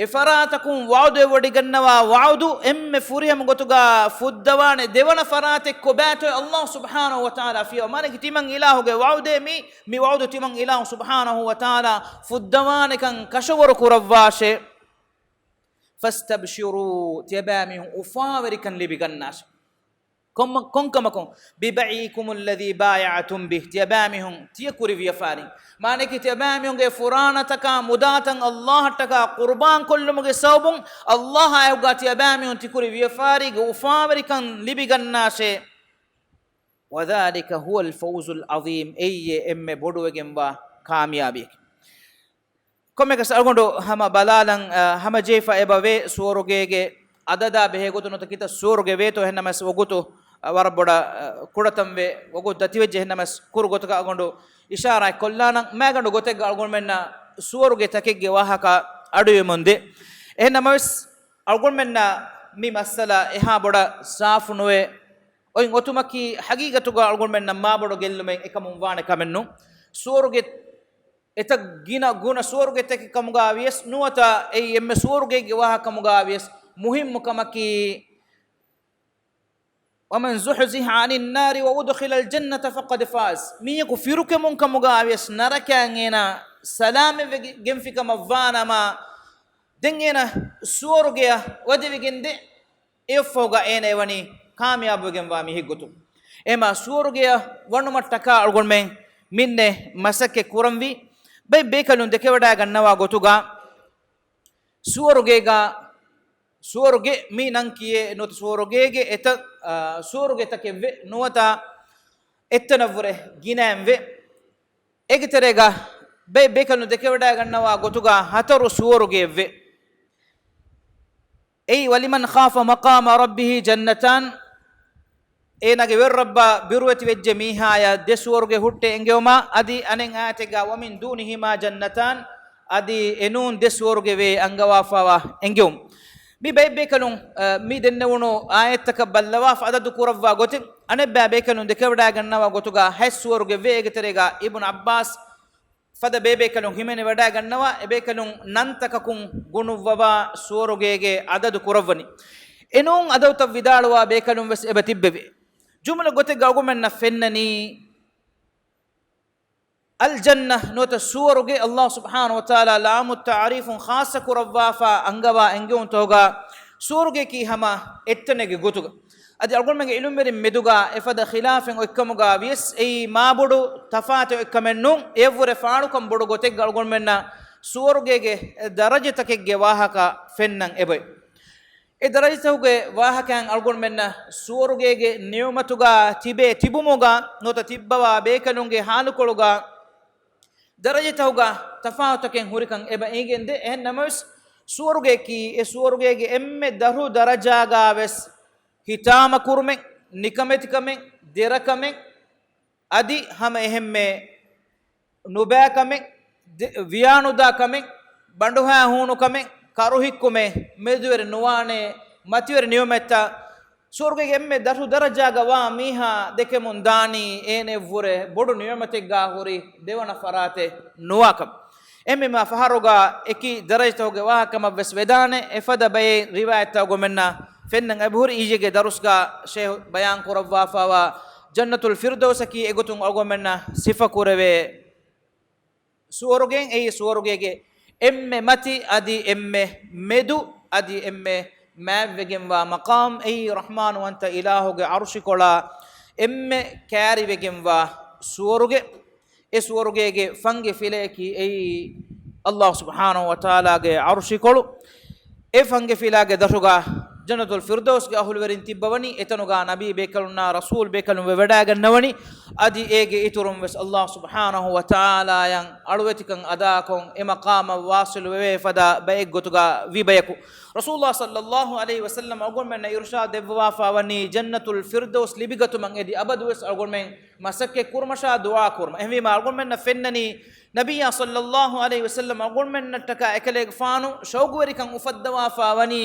އެފަރާތަކުން ވަޢުދުވެވޮޑިގަންނަވާ ވަޢުދު އެންމެ ފުރިހަމަ ގޮތުގަ ފުއްދަވާނެ ދެވަނަ ފަރާތެއް ކޮބާތޯ؟ ﷲ ސުބްޙާނަހޫ ވަތަޢާލާ ފިޔަވަ. މާނައަކީ، ތިމަން އިލާހުގެ ވަޢުދޭ މީ، މި ވަޢުދު ތިމަން އިލާހު ސުބްޙާނަހޫ ވަތަޢާލާ ފުއްދަވާނެކަން ކަށަވަރު ކުރައްވާށޭ. فاستبشروا، ތިޔަބައިމީހުން އުފާވެރިކަން ލިބިގަންނާށޭ. ކޮންމަ-، ކޮންކަމަކުން؟ ببيعكم الذي بايعتم به، ތިޔަބައިމީހުން ތިޔަ ކުރި ވިޔަފާރި. މާނައަކީ، ތިޔަބައިމީހުންގެ ފުރާނަތަކާ މުދާތައް ﷲ އަށްޓަކާ ޤުރުބާން ކޮށްލުމުގެ ސަބަބުން ﷲ އާއެކުގަ ތިޔަބައިމީހުން ތިކުރި ވިޔަފާރީގެ އުފާވެރިކަން ލިބިގަންނާށޭ. وذلك هو الفوز العظيم، އެއީ އެންމެ ބޮޑުވެގެންވާ ކާމިޔާބީއެކޭ. ކޮންމެއަކަސް އަޅުގަނޑު ހަމަ ބަލާލަން، އަ، ހަމަޖެހިފަ އެބަވޭ ސުވަރުގޭގެ އަދަދާ ބެހޭގޮތުން ނުވަތަ ކިތައް ސުވަރުގެ ވޭތޯ، އެހެންނަމަވެސް ވަގުތު، އަ، ވަރަށް ބޮޑަށް، އަ، ކުޑަތަންވެ ވަގުތު ދަތިވެއްޖެ، އެހެންނަމަވެސް ކުރު ގޮތަކަށް އަޅުގަނޑު އިޝާރާތް ކޮށްލާނަން. މައިގަނޑު ގޮތެއްގަ އަޅުގަނޑުމެންނަށް ސުވަރުގެ ތަކެއްގެ ވާހަކަ އަޑުއިވެމުންދޭ. އެހެންނަމަވެސް އަޅުގަނޑުމެންނަށް މި މައްސަލަ އެހާ ބޮޑަށް ސާފު ނުވެ އޮތް އޮތުމަކީ، ހަގީގަތުގަ އަޅުގަނޑުމެންނަށް މާބޮޑު ގެއްލުމެއް އެކަމުން ވާނެ ކަމެއްނު. ސުވަރުގެ އެތައް ގިނަ ގުނަ ސުވަރުގެ ތަކެއް ކަމުގަ ވިޔަސް ނުވަތަ އެއީ އެންމެ ސުވަރުގެއެއްގެ ވާހަކަ ކަމުގަ ވިޔަސް، މުހިއްމު ކަމަކީ، ومن زحزح عن النار وأدخل الجنة فقد فاز. މީހަކު ފިރުކެމުން ކަމުގަ ވިޔަސް ނަރަކައިން އޭނާ ސަލާމަތްވެ ގެންފި ކަމަށް ވާނަމަ، ދެން އޭނާ ސުވަރުގެއަށް ވަދެވިގެންދޭ. އެއަށްފަހުގަ އޭނަ އެވަނީ ކާމިޔާބުވެގެންވާ މީހެއްގޮތުން. އެހެންމާ ސުވަރުގެއަށް ވަނުމަށްޓަކާ އަޅުގަނޑުމެން މިންނެ މަސައްކަތް ކުރަންވީ. ބައެއް ބޭކަލުން ދެކެވަޑައިގަންނަވާ ގޮތުގަ ސުވަރުގޭގަ، ސުވަރުގެ މި ނަން ކިޔޭ ނުވަތަ ސުވަރުގޭގެ އެތައް، އާ، ސުވަރުގެތަކެއްވެ ނުވަތަ އެއްތަނަށްވުރެ ގިނައެއްވެ. އޭގެ ތެރޭގަ ބައެއް ބޭކަލުން ދެކެވަޑައިގަންނަވާ ގޮތުގަ ހަތަރު ސުވަރުގެއެއްވެ. އެއީ، ولمن خاف مقام ربه جنتان، އޭނާގެ ވެރިރައްބާ ބިރުވެތިވެއްޖެ މީހާޔަށް ދެ ސުވަރުގެ ހުއްޓެއް އެނގެވުމާ، އަދި އަނެއް އާޔަތެއްގަ ومن دونهما جنتان، އަދި އެނޫން ދެ ސުވަރުގެވޭ އަންގަވާފައިވާ އެނގެވުން. މި ބައެއް ބޭކަލުން، އަ، މި ދެންނެވުނު އާޔަތްތަކަށް ބައްލަވާފަ އަދަދު ކުރައްވާ ގޮތެއް، އަނެއްބައި ބޭކަލުން ދެކެވަޑައިގަންނަވާ ގޮތުގަ ހަތް ސުވަރުގެވޭ. އޭގެ ތެރޭގަ އިބްނު ޢައްބާސް ފަދަ ބޭބޭކަލުން ހިމެނިވަޑައިގަންނަވާ، އެބޭކަލުން ނަންތަކަކުން ގުނުއްވަވާ ސުވަރުގޭގެ އަދަދު ކުރައްވަނީ. އެނޫން އަދަދުތައް ވިދާޅުވާ ބޭކަލުން ވެސް އެބަ ތިއްބެވި. ޖުމުލަ ގޮތެއްގަ އަޅުގަނޑުމެންނަށް ފެންނަނީ، އަލްޖަންނަ ނުވަތަ ސުވަރުގެ، ﷲ ސުބްޙާނަހޫ ވަތަޢާލާ ލާމުއްތަޢުރީފުން ޚާއްޞަ ކުރައްވާފަ އަންގަވާ އެންގެވުންތަކުގަ ސުވަރުގެއަކީ ހަމަ އެއްތަނެއްގެ ގޮތުގަ. އަދި އަޅުގަނޑުމެންގެ އިލްމުވެރިން މެދުގަ އެފަދަ ޚިލާފެއް އޮތްކަމުގަ ވިޔަސް، އެއީ މާބޮޑު ތަފާތެއް އޮތްކަމެއް ނޫން. އެއަށްވުރެ ފާޅުކަން ބޮޑު ގޮތެއްގަ އަޅުގަނޑުމެންނަށް ސުވަރުގޭގެ ދަރަޖަތަކެއްގެ ވާހަކަ ފެންނަން އެބައޮތް. އެ ދަރަޖަތަކުގެ ވާހަކައިން އަޅުގަނޑުމެންނަށް ސުވަރުގޭގެ ނިޢުމަތުގަ ތިބޭ ތިބުމުގަ ނުވަތަ ތިއްބަވާ ބޭކަލުންގެ ޙާލުކޮޅުގަ ދަރަޖަތަކުގަ ތަފާތުތަކެއް ހުރިކަން އެބަ އެނގެންދޭ. އެހެން ނަމަވެސް، ސުވަރުގެއަކީ އެ ސުވަރުގޭގެ އެންމެ ދަށު ދަރަޖާގަ ވެސް ހިތާމަ ކުރުމެއް، ނިކަމެތިކަމެއް، ދެރަކަމެއް، އަދި ހަމަ އެހެންމެ ނުބައިކަމެއް، ދެ-، ވިޔާނުދާ ކަމެއް، ބަނޑުހައި ހޫނުކަމެއް، ކަރުހިއްކުމެއް، މެދުވެރި ނުވާނެ، މަތިވެރި ނިޢުމަތްތައް، ސުވަރުގޭގެ އެންމެ ދަށު ދަރަޖާގަ ވާ މީހާ ދެކެމުން ދާނީ އޭނައަށްވުރެ ބޮޑު ނިޢުމަތެއްގަ ހުރި ދެވަނަ ފަރާތެއް ނުވާކަމަށް. އެންމެ ފަހަރުގަ އެކި ދަރަޖަތަކުގެ ވާހަކަ ކަމަށް ވެސް ވެދާނެ. އެފަދަ ބައެއް ރިވާޔަތްތައް އަޅުގަނޑުމެންނަށް ފެންނަން އެބަހުރި. އިއްޔެގެ ދަރުސްގަ ޝޭހު ބަޔާން ކުރައްވާފައިވާ ޖަންނަތުލް ފިރްދައުސަކީ އެގޮތުން އަޅުގަނޑުމެންނަށް ސިފަ ކުރެވޭ ސުވަރުގެއެއް. އެއީ ސުވަރުގޭގެ އެންމެ މަތި އަދި އެންމެ މެދު އަދި އެންމެ މާތްވެގެންވާ މަޤާމް. އެއީ ރަޙްމާންވަންތަ އިލާހުގެ ޢަރުޝިކޮޅާ އެންމެ ކައިރިވެގެންވާ ސުވަރުގެ. އެ ސުވަރުގޭގެ ފަންގި ފިލައަކީ އެއީ ﷲ ސުބްޙާނަހޫ ވަތަޢާލާގެ ޢަރުޝިކޮޅު. އެ ފަންގި ފިލާގެ ދަށުގަ ޖަންނަތުލް ފިރްދައުސްގެ އަހުލުވެރިން ތިއްބަވަނީ. އެތަނުގަ ނަބީ ބޭކަލުންނާ ރަސޫލް ބޭކަލުން ވެވަޑައިގަންނަވަނީ. އަދި އޭގެ އިތުރުން ވެސް ﷲ ސުބްޙާނަހޫ ވަތަޢާލާއަށް އަޅުވެތިކަން އަދާކޮށް، އެ މަޤާމަށް ވާޞިލު ވެވޭ ފަދަ ބައެއް ގޮތުގަ ވި ބަޔަކު. ރަސޫލުﷲ ޞައްލައްލާހު ޢަލައިހި ވަސައްލަމް އަޅުގަނޑުމެންނަށް އިރުޝާދު ދެއްވާފަ ވަނީ ޖަންނަތުލް ފިރްދައުސް ލިބިގަތުމަށް އެދި އަބަދުވެސް އަޅުގަނޑުމެން މަސައްކަތް ކުރުމަށާ ދުޢާ ކުރުމަށް. އެހެންވީމާ، އަޅުގަނޑުމެންނަށް ފެންނަނީ، ނަބިއްޔާ ޞައްލައްލާހު ޢަލައިހި ވަސައްލަމް އަޅުގަނޑުމެންނަށްޓަކާ އެކަލޭގެފާނު ޝައުގުވެރިކަން އުފައްދަވާފަ ވަނީ،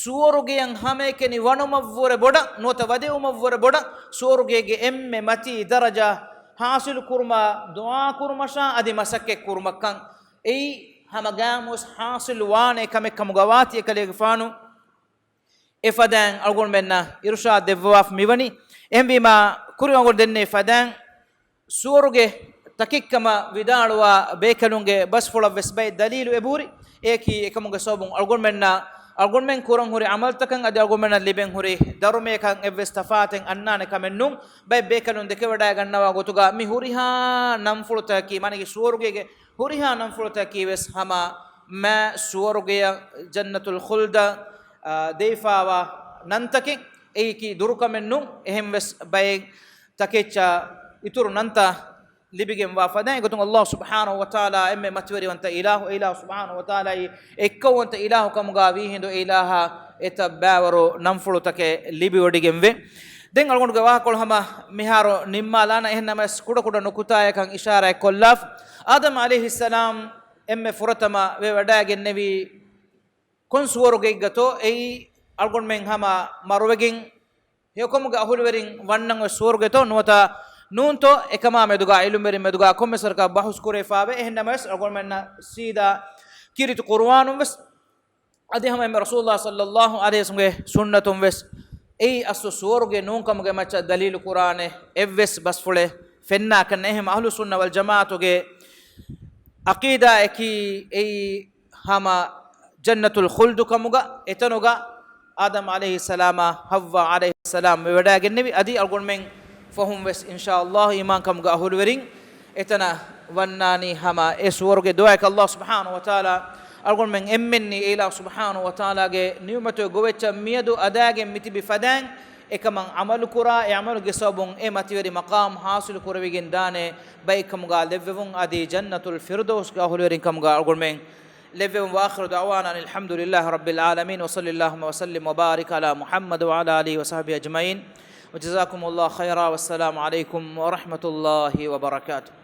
ސުވަރުގެއަށް ހަމައެކަނި ވަނުމަށްވުރެ ބޮޑަށް، ނުވަތަ ވަދެވުމަށްވުރެ ބޮޑަށް، ސުވަރުގޭގެ އެންމެ މަތީ ދަރަޖާ ޙާޞިލު ކުރުމަށް ދުޢާ ކުރުމަށާ އަދި މަސައްކަތް ކުރުމަށްކަން. އެއީ ހަމަ ގާމުސް ޙާޞިލު ވާނެ ކަމެއް ކަމުގަ ވާތީ އެކަލޭގެފާނު އެ ފަދައިން އަޅުގަނޑުމެންނަށް އިރުޝާދު ދެއްވާފަ މިވަނީ. އެހެންވީމާ، ކުރިން އަޅުގަނޑު ދެންނެވި ފަދައިން ސުވަރުގެ ތަކެއްކަމަށް ވިދާޅުވާ ބޭކަލުންގެ ބަސްފުޅަށް ވެސް ބައެއް ދަލީލު އެބަހުރި. އެއަކީ އެކަމުގެ ސަބަބުން އަޅުގަނޑުމެންނަށް، އަޅުގަނޑުމެން ކުރަން ހުރި ޢަމަލުތަކަށް އަދި އަޅުގަނޑުމެންނަށް ލިބެން ހުރި ދަރުމަޔަކަށް އެއްވެސް ތަފާތެއް އަންނާނެ ކަމެއް ނޫން. ބައެއް ބޭކަލުން ދެކެވަޑައިގަންނަވާ ގޮތުގަ މި ހުރިހާ ނަންފުޅުތަކަކީ، މާނައަކީ ސުވަރުގޭގެ ހުރިހާ ނަންފުޅުތަކަކީ ވެސް ހަމަ މާ ސުވަރުގެއަށް، ޖަންނަތުލް ޚުލްދަށް، އާ، ދެވިފައިވާ ނަންތަކެއް. އެއީކީ ދުރުކަމެއް ނޫން. އެހެން ވެސް ބައެއް ތަކެއްޗަށް އިތުރު ނަންތައް ލިބިގެންވާ ފަދައިން. އެގޮތުން ﷲ ސުބްޙާނަހޫ ވަތަޢާލާ އެންމެ މަތިވެރިވަންތަ އިލާހު، އެ އިލާހު ސުބްޙާނަހޫ ވަތަޢާލާއީ އެއްކައުވަންތަ އިލާހު ކަމުގަ ވީހިނދު އެ އިލާހަށް އެތައް ބައިވަރު ނަންފުޅުތަކެއް ލިބިވޮޑިގެންވޭ. ދެން އަޅުގަނޑުގެ ވާހަކަކޮޅު ހަމަ މިހާރު ނިންމާލާނަން. އެހެން ނަމަވެސް ކުޑަކުޑަ ނުކުތާޔަކަށް އިޝާރާތް ކޮށްލާފަ. އާދަމް ޢަލައިހިއްސަލާމް އެންމެ ފުރަތަމަ ވެވަޑައިގެންނެވީ ކޮން ސުވަރުގެއެއްގަތޯ؟ އެއީ އަޅުގަނޑުމެން ހަމަ މަރުވެގެން ހެޔޮކަމުގެ އަހުލުވެރިން ވަންނަން އޮތް ސުވަރުގެތޯ ނުވަތަ ނޫންތޯ؟ އެކަމާ މެދުގަ ޢިލްމުވެރިން މެދުގަ ކޮންމެސް ވަރަކަށް ބަހުސް ކުރެވިފައިވޭ. އެހެން ނަމަވެސް އަޅުގަނޑުމެންނަށް ސީދާ ކީރިތި ޤުރުއާނުން ވެސް އަދި ހަމަ އެންމެ ރަސޫލުﷲ ޞައްލައްލާހު ޢަލައިހި ވަސައްލަމްގެ ސުންނަތުން ވެސް އެއީ އަސްލު ސުވަރުގެ ނޫންކަމުގެ މައްޗަށް ދަލީލު ކުރާނެ އެއްވެސް ބަސްފުޅެއް ފެންނާކަށް ނެތް. އެހެން އަހްލުއްސުންނަ ވަލްޖަމާޢަތުގެ ޢަޤީދާއަކީ އެއީ ހަމަ ޖަންނަތުލް ޚުލްދު ކަމުގަ އެތަނުގަ އާދަމް ޢަލައިހިއްސަލާމާ ޙައްވާ ޢަލައިހައްސަލާމް ވެވަޑައިގެންނެވި. އަދި އަޅުގަނޑުމެން ފަހުން ވެސް އިންޝާﷲ އީމާންކަމުގެ އަހުލުވެރިން އެތަނަށް ވަންނާނީ ހަމަ އެ ސުވަރުގެ ދުޢާއެކޭ. އަލްލާހު ސުބްޙާނަހޫ ވަތަޢާލާ އަޅުގަނޑުމެން އެންމެންނީ އެ އިލާހު ސުބްޙާނަހޫ ވަތަޢާލާގެ ނިޢުމަތުގެ ގޮވެއްޗަށް މިއަދު އަދާގެން މިތިބި ފަދައިން އެކަމަށް ޢަމަލުކުރާ، އެ ޢަމަލުގެ ސަބަބުން އެ މަތިވެރި މަޤާމް ޙާޞިލު ކުރެވިގެން ދާނެ ބައެއްކަމުގަ ލެއްވެވުން، އަދި ޖަންނަތުލް ފިރްދައުސްގެ އަހުލުވެރިން ކަމުގަ އަޅުގަނޑުމެން ލެއްވެވުން. وآخر دعوانا أن الحمد لله رب العالمين، وصل اللهم وسلم وبارك على محمد وعلى آله وصحبه أجمعين، وجزاكم الله خيرا، والسلام عليكم ورحمة الله وبركاته.